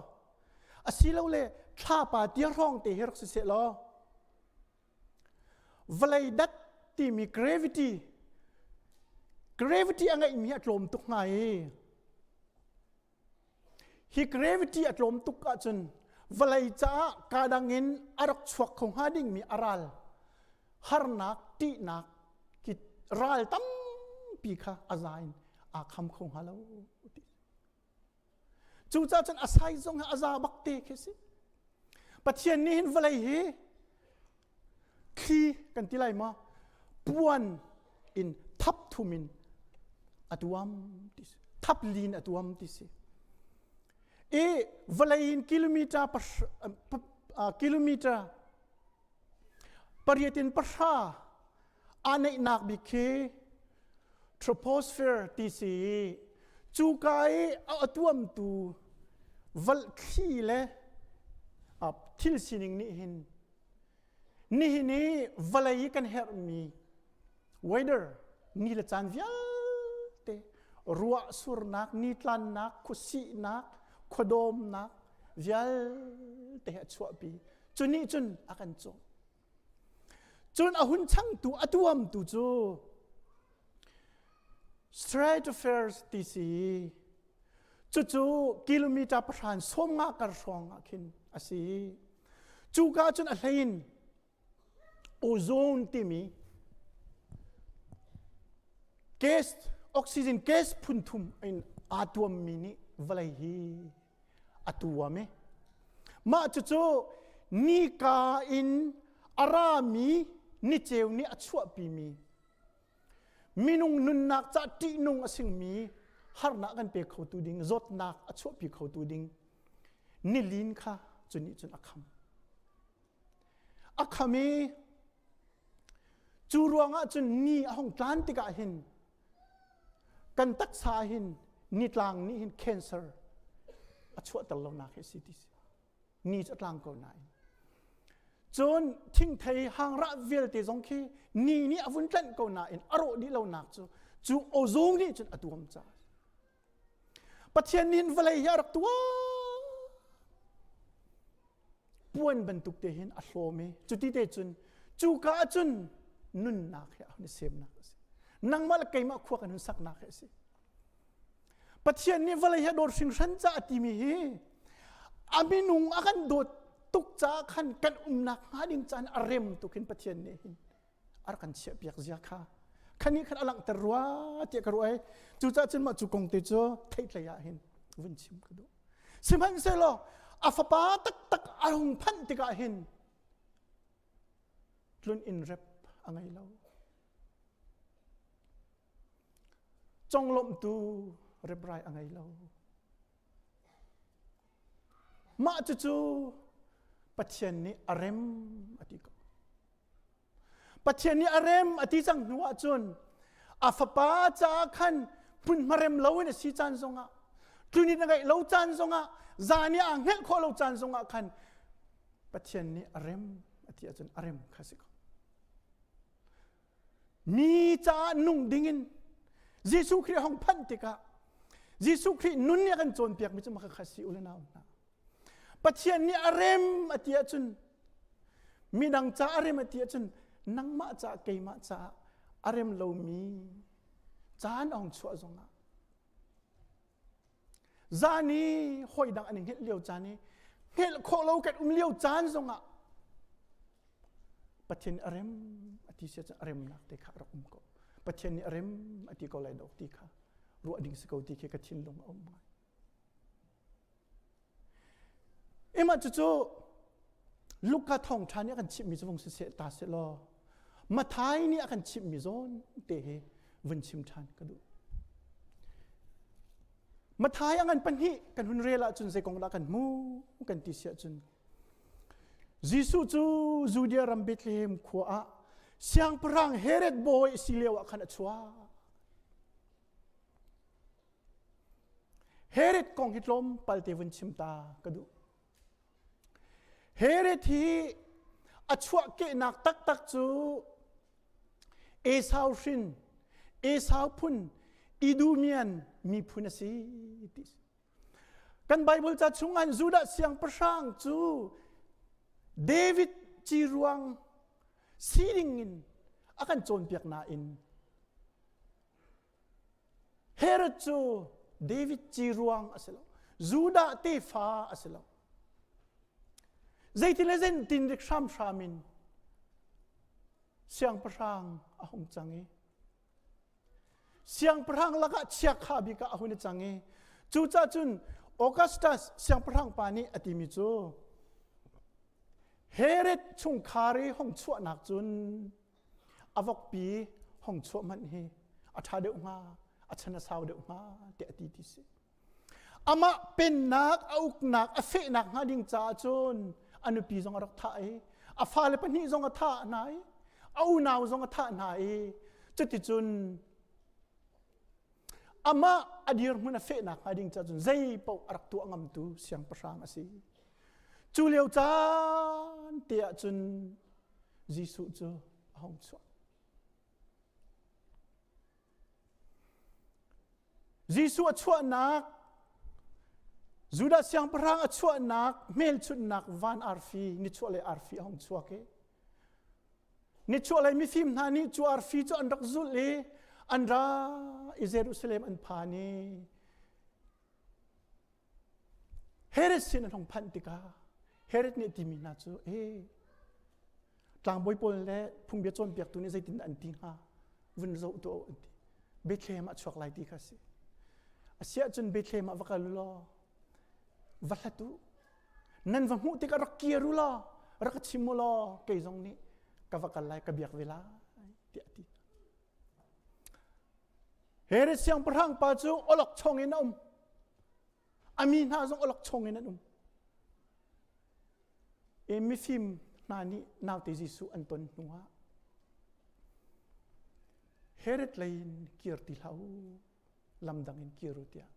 asilole thlapa tia hrawng te hi rak si seh law Vawlei dat timi gravity gravity a ngeihmi a tlawm tuk hnga i hi gravity a tlawm tuk ahcun vawlei caah kadang in a rak chuak kho hnga dingmi a ral harnak ṭihnak ki ral tampi kha a za in aa kham kho hnga lo ti Cucaah cun a size zong hi a za bak te khi si. Pathian nih hin vawlei hi thli kan ti lai maw puan in thap thum in a tuam ti si. Thap lin a tuam ti si. I vawlei in kilometer kilometer pariat in pahra aa neihnak bik khi troposphere ti si i cuka i a tuamtu val thli le thil sining nih hin nihin i vawlei i kan herhmi weather ni le caan vialte ruah surnak nitlannak khuasihnak khuadawmnak vialte a chuahpi cu nih cun a kan cawm. Cun a hun changtu a tuamtu cu stratosphere ti si cucu kilometer pahran 50 kar hrawng ah khin a si. Cuka cun a hlein ozone timi gas oxygen gas phun thum in aa tuammi nih vawlei hi a tuam i mah cucu nika in a rami niceu nih a chuahpimi minung nunnak ca ṭihnung a singmi harnak kan pe khotu ding zawtnak a chuahpi khotu ding nilin kha cu nih cun a kham a kham i cu ruangah cun ni a hung tlan tikah hin kan taksa hin nitlang nih hin cancer a chuahter lonak hi si ti si ni cu a tlang ko nain cun thingthei hangrah vialte zong khi ni nih a vun tlanh ko nain a rawh dih lonak cu cu ozone nih cun a tuam caah Pathian nih vawlei hi a rak tuah puan bantuk te hin a hlawm i cuti te cun cuka ah cun nunnak hi a hun i semnak a si nangmah le keimah khua kan hun saknak hi a si Pathian nih vawlei hi a dawt hringhran caah timi hi a minung a kan dawt tuk caah khan kan umnak hnga ding caan a rem tuk hin Pathian nih hin a rak kan chiahpiak zia kha khani khan a langhter rua tiah ka ruah i cucaah cun mah cu kong te cu theihtlei ah hin vun chim ka duh sihmanhsehlaw a fapa taktak a hung phanh tikah hin tlun inn rep a ngei lo conglawmhtu reprai a ngei lo mah cucu Pathian nih a rem a ti ko Pathian nih a rem a ti cang hnu ahcun a fapa caah khan hmunhma rem loin a si caan zongah tlunit a ngeih lo caan zongah zan i aa hngelh khawh lo caan zongah khan Pathian nih a rem a ti ahcun a rem kha si ko. Mi caah nung dingin Jesuh Khrih hong phanh tikah Jesuh Khrih nun nih a kan cawnpiakmi cu maka kha si u le nau hna. Pathian nih a rem a ti ahcun midang ca a rem a ti ahcun nangmah caah keimah caah a rem lomi caan a hung chuah zongah zan i hawi dang an i hngelh lio caan i hngelh khawh lo kan um lio caan zongah Pathian nih a rem a ti si ahcun a remnak te kha a rak um ko Pathian nih a rem a ti ko lai do ti kha ruah ding si ko ti khi ka thinlung a um ngai Imah cucu Luka thawngṭha nih a kan chimhmi cu vung siseh ta seh law Mathai nih a kan chimhmi zawn te hi vun chim ṭhan ka duh. Mathai a ngan pahnih kan hun rel ahcun zei kong dah kan hmu kan ti si ahcun Jesuh cu Judea ram Bethlehem khua ah siangpahrang Herod bawi a si lio ah khan a chuak. Herod kong hi tlawmpal te vun chim ta ka duh. Herod hi a chuahkehnak taktak cu Esau hrin, Esau phun, Idumian miphun a si ti. Kan Bible ca chungah Judah siangpahrang cu David ci ruang sining in a kan cawnpiak nain Herod cu David ci ruang a si lo. Judah tefa a si lo. Zeitin le zentin rik hramhram in siangpahrang a hung cang i siangpahrang lakah chiakha bik ah a hun i cang i cucaah cun Augustus siangpahrang pa nih a timi cu Herod chungkhar i hong chuahnak cun a vokpi hong chuah hmanh hi a ṭha deuh hnga a chan a sau deuh hnga tiah a ti ti si amah pennak a uknak a fehnak hnga ding caah cun a nupi zong a rak thah i a fale pahnih zong a thah hna i a unau zong a thah hna i cuticun amah a dirhmun a fehnak hnga ding caah cun zei paoh a rak tuah ngamtu siangpahrang a si Cu lio caan te ah cun Jesuh cu a hung chuak. Jesuh a chuahnak Judah siangpahrang a chuahnak hmelchunhnak van arfi nichuahlei arfi a hung chuak i. Nichuahlei mifim hna nih cu arfi cu an rak zulh i an ra i Jerusalem an phan i Herod sin an hung phanh tikah Herod nih timi hna cu e tlangbawi pawl le phungbia cawnpiaktu nih zeitin an ti hnga vun zoh tuah an ti Bethlehem ah chuak lai ti kha si asiah cun Bethlehem ah va kal law va hlat u nan va hmuh tikah rak kir u law rak ka chim u law kei zong nih ka va kal lai ka biak ve lai tiah a ti Herod siangpahrang pa cu olok chong in a um a mi hna zong olok chong in an um e mifim hna nih naute Jesuh an ton hnuah Herod lei in kir ti hlah u lam dang in kir u tiah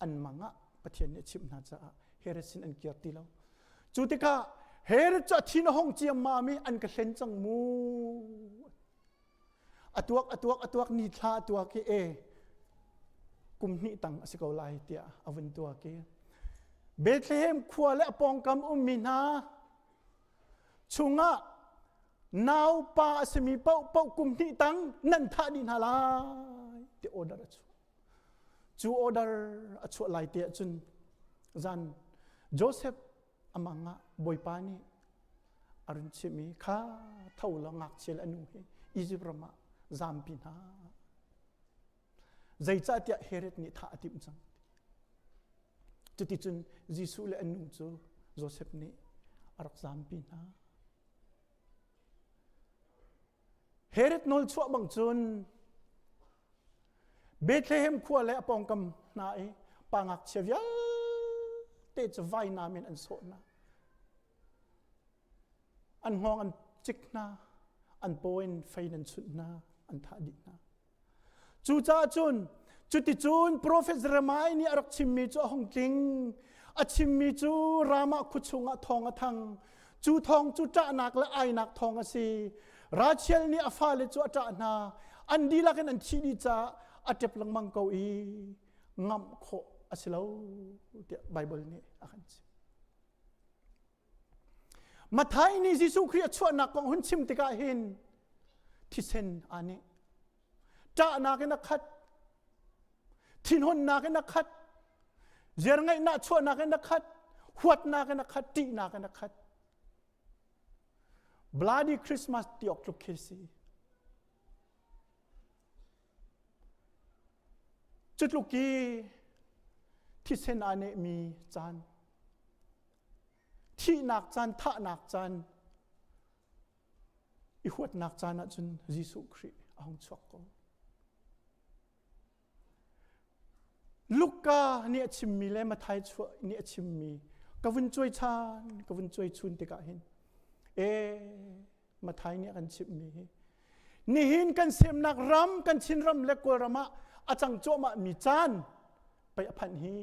an mang ah Pathian nih a chimh hna caah Herod sin an kir ti lo. Cu tikah Herod cu a thin a hong ciammam i an ka hlen cang mu. A tuak a tuak a tuak ni thla a tuak i e kum hnih tang a si ko lai tiah a vun tuak i Bethlehem khua le a pawngkam ummi hna chungah naupa a simi paohpaoh kum hnih tang nan thah dih hna lai ti order a chuah cu order a chuah lai te ahcun zan Joseph amang ah Bawipa nih a run chimh i kha tho law ngakchia le a nu hi Egypt ram ah zampi hna zeicahtiah Herod nih thah a timh cang Cuticun Jesuh le a nu cu Josef nih a rak zampi hna. Herod nawl chuah bang cun Bethlehem khua le a pawngkam hna i pa ngakchia vialte cu vainam in an sawh hna. An hngawng an cik hna, an paw in fei an chunh hna, an thah dih hna. Cucaah cun cuticun profet Jeremiah nih a rak chimmi cu a hung tling. A chimmi cu Ramah khua chungah thawng a thang. Cu thawng cu ṭahnak le ainak thawng a si. Rachel nih a fale cu a ṭah hna. An dihlak in an thih dih caah a ṭep lengmang ko i ngamh khawh a si lo tiah Baibal nih a kan chimh. Matthai nih Jesuh Khrih a chuahnak kong hun chim tikah hin thisen aa nih ṭahnak in a khat thinhunnak in a khat ziarngaihnak chuahnak in a khat huatnak in a khat ṭihnak in a khat Bloody Christmas ti awk tluk khi si Cutluk i thisen aa nehmi caan, thihnak caan, thahnak caan, i huatnak caan ahcun Jesuh Khrih a hung chuak ko. Luka nih a chimmi le Matthai chuah nih a chimmi ka vun cuai chan, ka vun cuai chun tikah hin e Matthai nih a kan chimhmi hi nihin kan semnak ram kan Chinram le Kawlram ah a cang cuahmah mi caan pei a phanh hi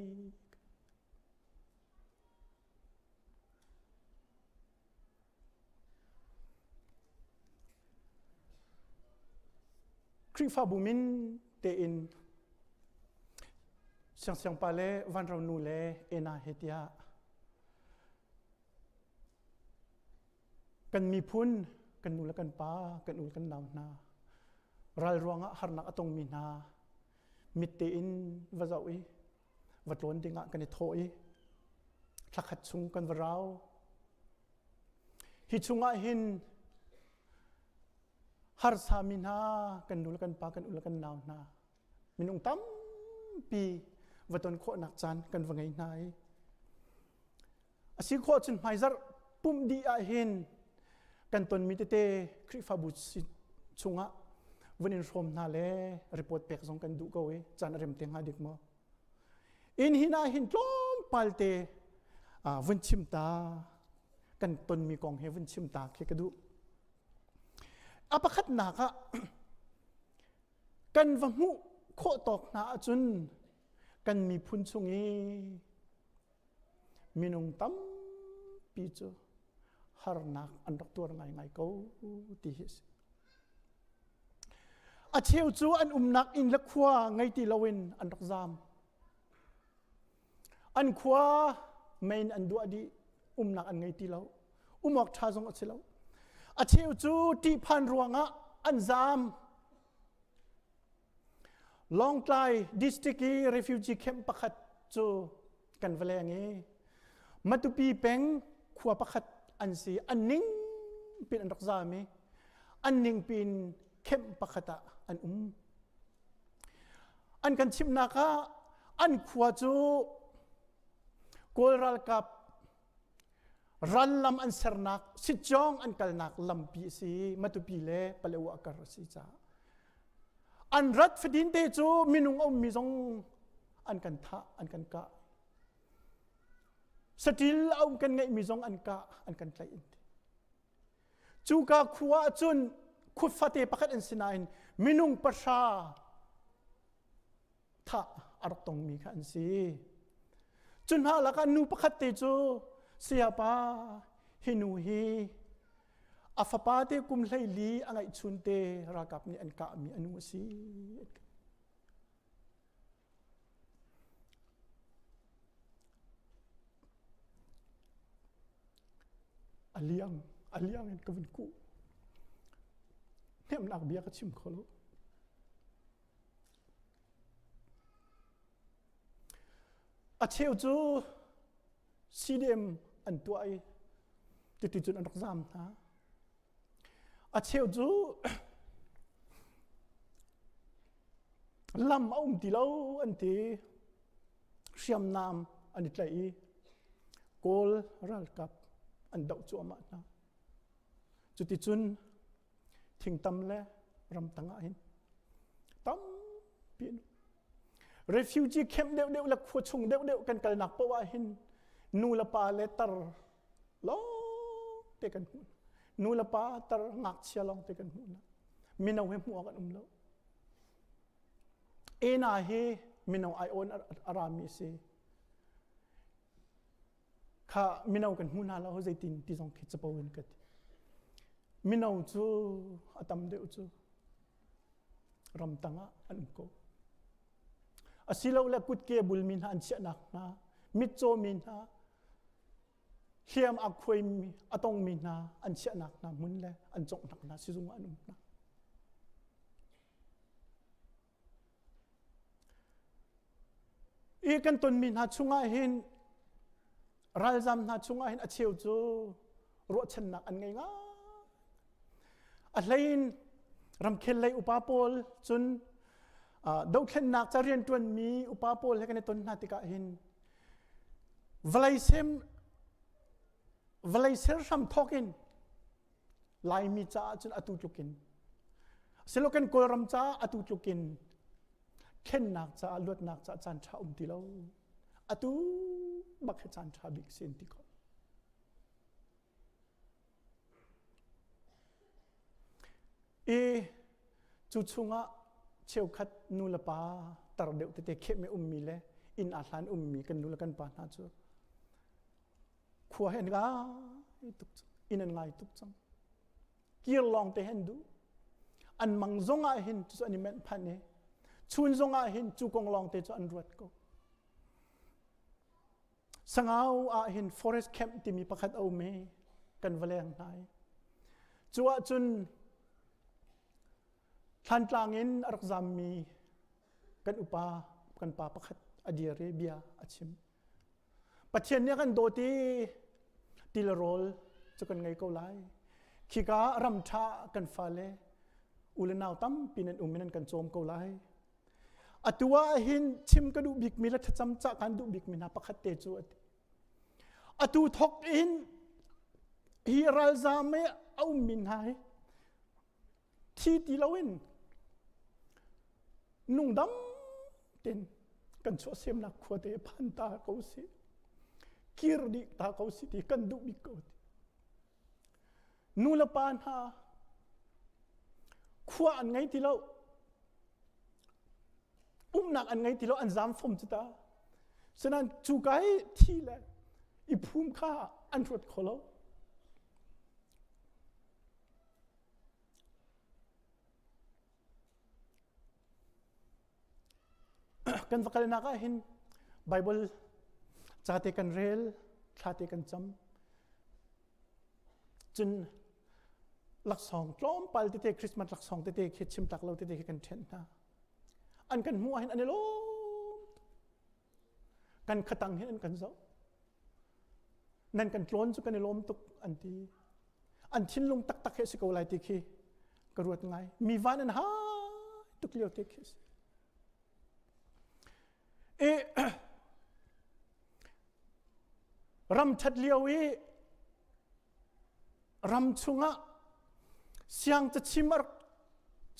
Khrihfabu min tein siangsiang pa le vanro nu le ena he tiah kan miphun kan nu le kan pa kan u le kan nau hna ral ruangah harnak a tongmi hna mit tein va zoh i va tlawn dingah kan i thawh i thlakhat chung kan va rau hi chungah hin harsa mi hna kan nu le kan pa kan u le kan nau hna minung tampi va ton khawhnak caan kan va ngei hna i a si khawh cun hmaizarh pumh dih ah hin kan tonmi tete Khrihfabu chungah vun in hrawm hna le report pek zong kan duh ko i caan a rem te hnga dik maw inn hin ah hin tlawmpal te vun chim ta kan tonmi kong he vun chim ta khi ka duh a pakhatnak ah kan va hmuh khawh tawk hna ahcun kan miphun chung i minung tampi cu harnak an rak tuar ngaingai ko ti hi a si. A cheu cu an umnak inn le khua ngei ti loin an rak zaam. An khua main an duah dih, umnak an ngei ti lo. Um awk ṭha zong a si lo. A cheu cu ṭihphan ruangah an zaam. Lawngtlai district i refugee camp pakhat cu kan va leng i Matupi peng khua pakhat an si. An ning pin an rak zaam i an ning pin camp pakhat ah an um. An kan chimhnak ah an khua cu Kawl ralkap rallam an sernak Sitjong an kalnak lampi a si Matupi le Palewa kar a si caah an rat fatin te cu minung a ummi zong an kan thah an kan kah saṭil a um kan ngeihmi zong an kah an kan tlaih an ti Cuka khua ah cun khua fate pakhat an si nain minung pahra thah a rak tongmi kha an si. Cu hna lakah nu pakhat te cu sayapa hi nu hi a fapa te kum 14 a ngeihchun te ralkap nih an kahmi a nu a si. A liang, a liang in ka vun kuh. Hnemhnak bia ka chim kho lo. A cheu cu CDM an tuah i cuti cun an rak zaam hna. A cheu cu lam a um ti lo an ti. Hriamnam an i tlaih i Kawl ralkap an doh cuahmah hna. Cuticun thingtam le ramtang ah hin tampi an refugee camp deuhdeuh le khua chung deuhdeuh kan kalnak paoh ah hin nu le pa le tar lawng te kan hmuh nu le pa tar ngakchia lawng te kan hmuh hna mino he hmuh awk an um lo ena hi mino ai on a rami si kha mino kan hmu hna lo zeitin ti zong khi capo in ka ti mino cu a tam deuh cu ramtang ah an um ko asilole kutke bulmi hna an chiahnak hna mitcaw mi hna hliam a khuaimi a tongmi hna an chiahnak hna hmun le an conghnak hna sizung ah an um hna I kan tonmi hna chungah hin ralzam hna chungah hin a cheu cu ruahchannak an ngei ngai. A hlein ramkhel lei upa pawl cun dothlennak ca rianṭuanmi upa pawl he kan i ton hna tikah hin vawlei sem vawlei ser hram thawk in Laimi caah cun atu tluk in silo kan Kawlram caah atu tluk in thlennak caah luatnak caah caan ṭha um ti lo atu bak hi caan ṭha bik si an ti ko i cu chungah cheukhat nu le pa tar deuh tete khehmi ummi le inn aa hlan ummi kan nu le kan pa hna cu khua he an ngai tuk cang inn an ngai tuk cang kir lawng te hen duh an mang zong ah hin cu an i menh phan i chun zong ah hin cu kong lawng te cu an ruat ko sangau ah hin forest camp timi pakhat a um i kan va leng hna i cu ah cun thlantlang in a rak zammi kan upa kan pa pakhat a dir i bia a chim Pathian nih a kan dawt i ti le rawl cu kan ngei ko lai. Khika ram ṭha kan fale u le nau tampi nan um in an kan cawm ko lai. Atu ah hin chim ka duh bikmi le thlacam cah kan duh bikmi hna pakhat te cu ati. Atu thok in hi ralzam i a ummi hna hi thi ti loin nungdam ten kan chuahsemnak khua te phan ta ko si kir dih ta ko si ti kan duh bik ko ti nu le pa hna khua an ngei ti lo umnak an ngei ti lo an zam fom cu ta senan cu kai thi le i phum kha an ruat kho lo Kan va kalnak ah hin Bible ca te kan rel, thla te kan cam. Cun Laksawng tlawmpal tete Christmas laksawng tete khi chim tak lo tete khi kan ṭhenh hna. An kan hmuh ahhin an i lawm. Kan khatang hin an kan zoh. Nan kan tlawn cu kan i lawm tuk an ti. An thinlung taktak he si ko lai ti khi ka ruat ngai. Mi van an hai tuk lio te khi si. E ram ṭhat lio i ram chungah siang cachim a rak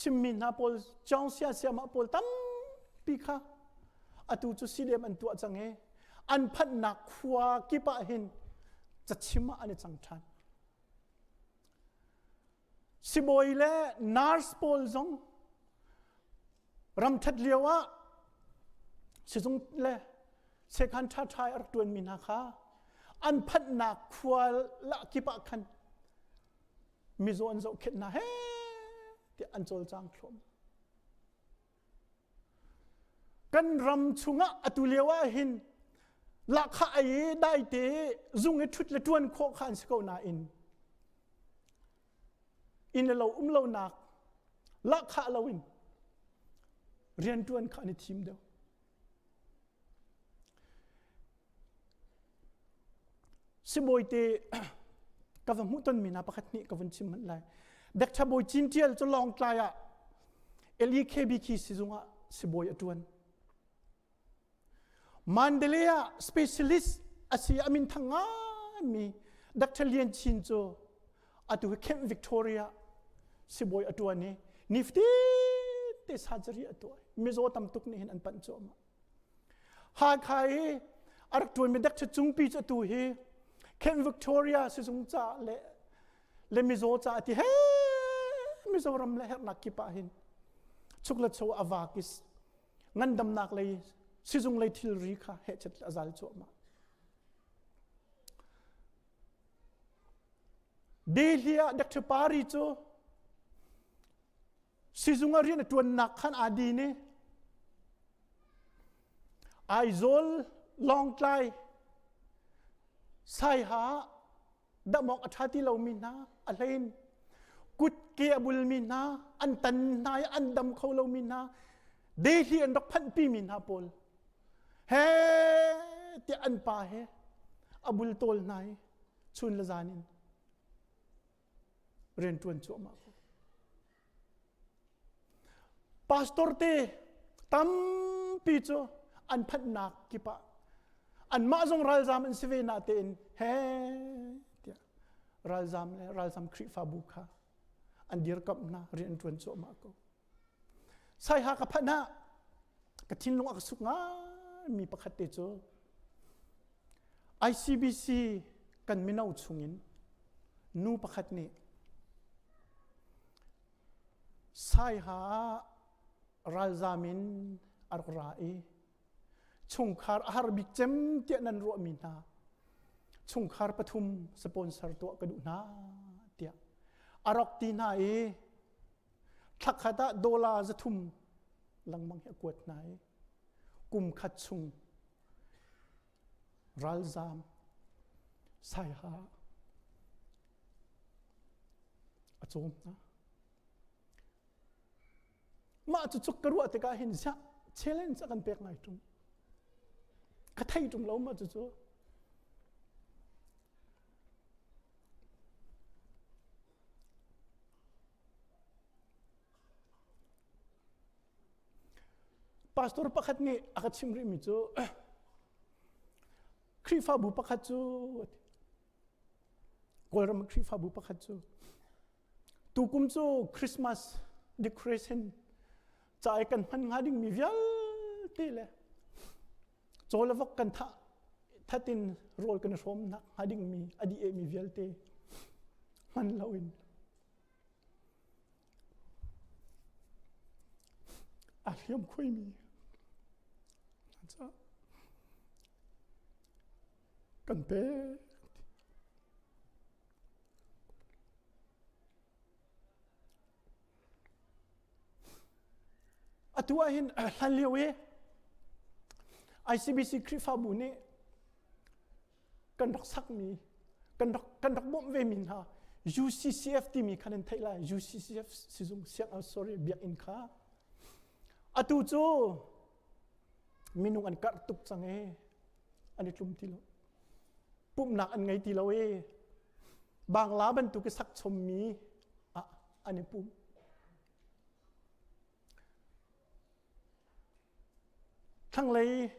chimmi hna pawl Chong sia siamah pawl tampi kha atu cu CDM an tuah cang i an phanhnak khua kip ah hin cachim ah an i cang ṭhan. Sibawi le nurse pawl zong ram ṭhat lio ah sizung le sekhan ṭhaṭha a rak ṭuanmi hna kha an phanhnak khua lah kip ah khan mizaw an zohkhenh hna he tiah an cawlcang thluahmah. Kan ram chungah atu lio ah hin lahkhah ei i daite zung i ṭhut le ṭuan khawh kha an si ko nain inn le lo um lonak lahkhah loin rianṭuan kha an i thim deuh. Sibawi te ka va hmuh tonmi hna pakhat hnih ka vun chim hmanh lai. Dekṭha bawi Cin Ṭial cu Lawngtlai ah LEKBK sizung ah sibawi a ṭuan. Mandalay ah specialist a si a min thang ngaimi Dr. Lian Chin cu atu hi Camp Victoria sibawi a ṭuan i nifatin te surgery a tuah. Mizaw tam tuk nih hin an panh cuahmah. Hakha i a rak ṭuanmi Dr. Cungpi cu atu hi Camp Victoria sizung ca le le mizaw ca ti he Mizoram le herhnak kip ah hin chuk le cho a vak i ngandamnak lei sizung lei thilri kha hehchet a zal cuahmah. Delhi ah Dr. Pari cu sizung ah rian a ṭuannak khan aa din i Aizawl, Lawngtlai, Saiha damawk a ṭha ti lomi hna a hlein kutke a bulmi hna an tan hna i an dam kho lomi hna Delhi an rak phanhpimi hna pawl he tiah an pa he a bultawl hna i chun le zan in rian ṭuan cuahmah ko. Pastor te tampi cu an phanhnak kip ah anmah zong ralzam an si ve na tein he tiah ralzam le ralzam Khrihfabu kha an dirkamh hna rian an ṭuan cuahmah ko. Saiha ka phanh ah ka thinlung a ka suk ngaimi pakhat te cu ICBC kan mino chungin nu pakhat nih Saiha ah ralzam in a rak ra i chungkhar a har bik cem tiah nan ruahmi hna chungkhar pathum sponsor tuah ka duh hna tiah a rak ti hna i Thlakhat ah dollar 300 lengmang hi a kuat hna i kum khat chung ralzam saiha a cawm hna. Mah cu cuk ka ruah tikah hin ziah challenge a kan pek ngai ṭung. Ka thei ṭung lo mah cucu. Pastor pakhat nih a ka chim rihmi cu Khrihfabu pakhat cu Kawlram Khrihfabu pakhat cu tukum cu Christmas decoration ca i kan hman hnga dingmi vialte le Caw le vok kan thah thatin rawl kan i hrawmnak hnga dingmi a dih mi vialte hman loin a hliam khuaimi kan pek. Atu ah hin hlan lio i ICBC Khrihfabu nih kan rak sakmi kan rak kan rak bawmh ve mi hna. UCCF timi khan in theih lai. UCCF sizung siang oh, sorry biakinn kha. Atu cu minung an karh tuk cang e. An i tlum ti lo. Pumhnak an ngei ti lo e. Bangla bantuk i sak chommi ah an i pum. Thlanglei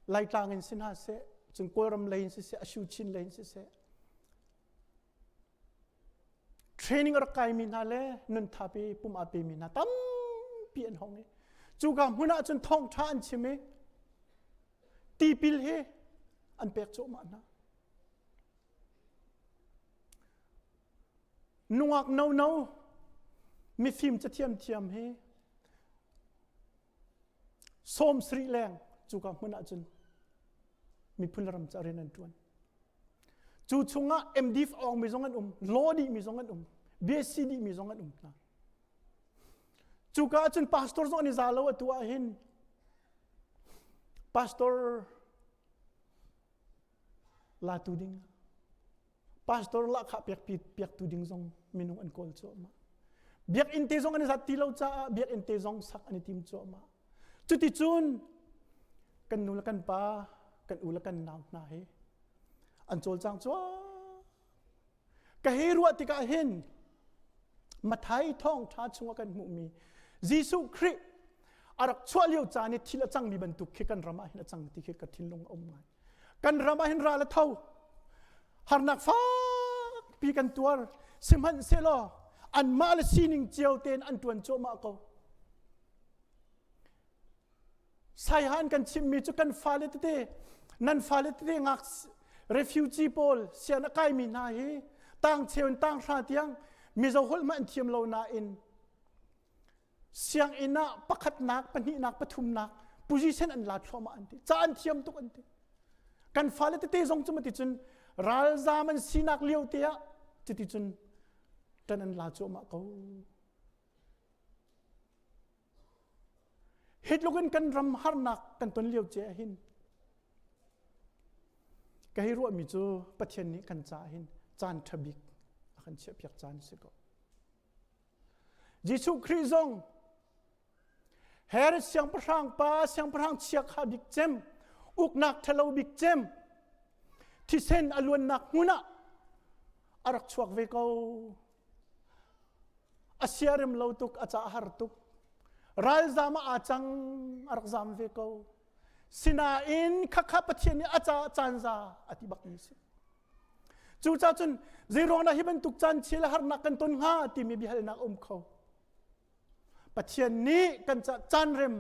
Laitlang in si hna seh, cun Kawlram lei in siseh, Ashu Chin lei in siseh, training a rak kaimi hna le nun thapi pum aa pemi hna tampi an hong i cuka hmun ah cun thawngṭha an chim i tipil hi an pek cuahmah hna. Nungak nono mifim cathiam thiam hi sawm sarih leng cuka hmun ah cun miphun ram ca rian an ṭuan. Cu chungah MDF awng mi zong an um, law dih mi zong an um, BSc dih mi zong an um hna. Cuka ah cun pastor zong an i za lo atu ah hin pastor latu ding pastor lahkhah pek piaktu ding zong minung an kawl cuahmah. Biakinn te zong an i zat ti lo caah biakinn te zong sak an i tim cuahmah. Cuticun kan nu le kan pa, kan u le kan nau hna hi an cawlcang cuah. Ka hei ruah tikah hin Mathai thawngṭha chungah kan hmuhmi Jesuh Khrih a rak chuah lio caan i thil a cangmi bantuk khi kan ram ah hin a cang ti khi ka thinlung a um ngai. Kan ram ah hin ral a tho. Harnak fakpi kan tuar. Sihmanhsehlaw anmah le sining cio tein an ṭuan cuahmah ko. Saihan kan chimmi cu kan fale tete nan fale tete ngak refugee pawl sian a kaimi hna hi tang cheu in tang hra tiang Mizo holh hmanh an thiam lo nain sianginn ah pakhatnak pahnihnak pathumnak position an la thluahmah an ti ca an thiam tuk an ti kan fale tete zong cu mati cun ralzam an sinak lio te ah cuti cun ṭan an la cuahmah ko Hi tluk in kan ram harnak kan ton lio ce ah hin ka hei ruahmi cu Pathian nih kan caah hin caan ṭha bik a kan chiahpiak caan a si ko. Jesuh Khrih zong Herod siangpahrang pa siangpahrang chiakha bik cem uknak ṭhalo bik cem thisen a luannak hmun ah a rak chuak ve ko. A siarem lo tuk, a ca har tuk. Ralzam ah aa cang, a rak zam ve ko. Sinain khakha Pathian nih a ca caan za a ti bakmi si. Cucaah cun zeiruang dah hi bantuk caan chia le harnak kan ton hnga timi biahalnak a um kho. Pathian nih kan ca caan rem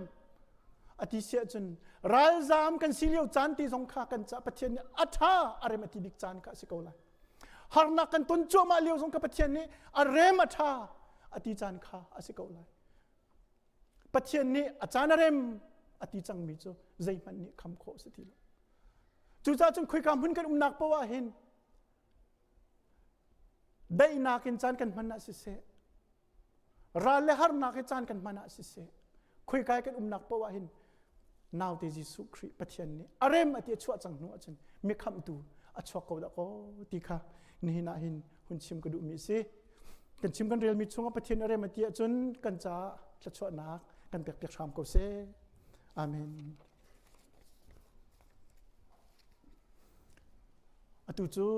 a ti si ahcun ralzam kan si lio caan ti zong kha kan ca Pathian nih a ṭha a rem a ti bik caan kha a si ko lai. Harnak kan ton cuahmah lio zong kha Pathian nih a rem a ṭha a ti caan kha a si ko lai. Pathian nih a caan a rem a ti cangmi cu zeihmanh nih kham khawh a si ti lo. Cucaah cun khoika hmun kan umnak paoh ah hin daihnak in caan kan hman ah siseh ral le harnak i caan kan hman ah siseh khoikai kan umnak paoh ah hin naute Jesuh Khrih Pathian nih a rem a ti a chuah cang hnu ahcun mi khamhtu a chuak ko dah kaw ti kha nihin ah hin hun chim ka duhmi a si kan chim kan relmi chungah Pathian a rem a ti ahcun kan caah thluachuahnak kan pek piak hram ko seh amen Atu cu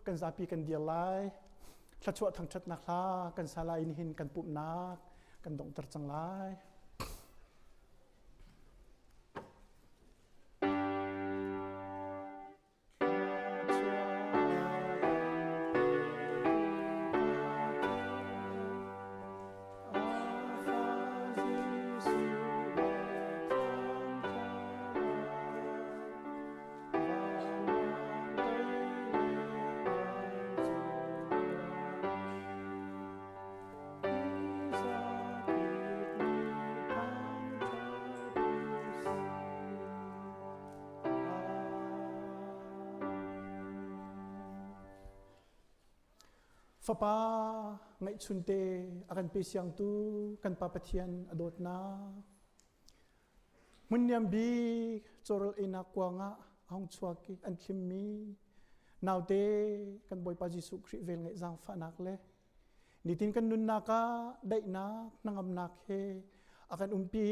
kan zapi kan dir lai. Thluachuah thangṭhatnak hla kan sa lai nihin kan pumhnak kan donghter cang lai. Fapa ngaihchunte a kan pe siangtu kan Pa Pathian a dawtnak Hmunniam bik cawrawl einak kuang ah a hung chuak i an thlimmi. Naute kan Bawipa Jesuh Khrih vel ngeih zaangfahnak le nitin kan nunnak ah daihnak hnangamnak he a kan umpi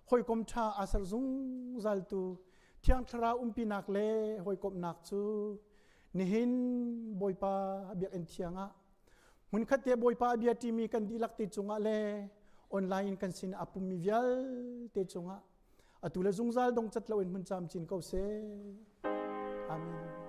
hawikom ṭha aa ser zungzaltu Thiang Thlarau umpinak le hawikomhnak cu nihin Bawipa biakinn thiang ah hmunkhat te Bawipa a bia ṭimi kan dihlak te cungah le online in kan sin a pummi vialte cungah atu le zungzal dong cat loin hmun camcin ko seh. Amen.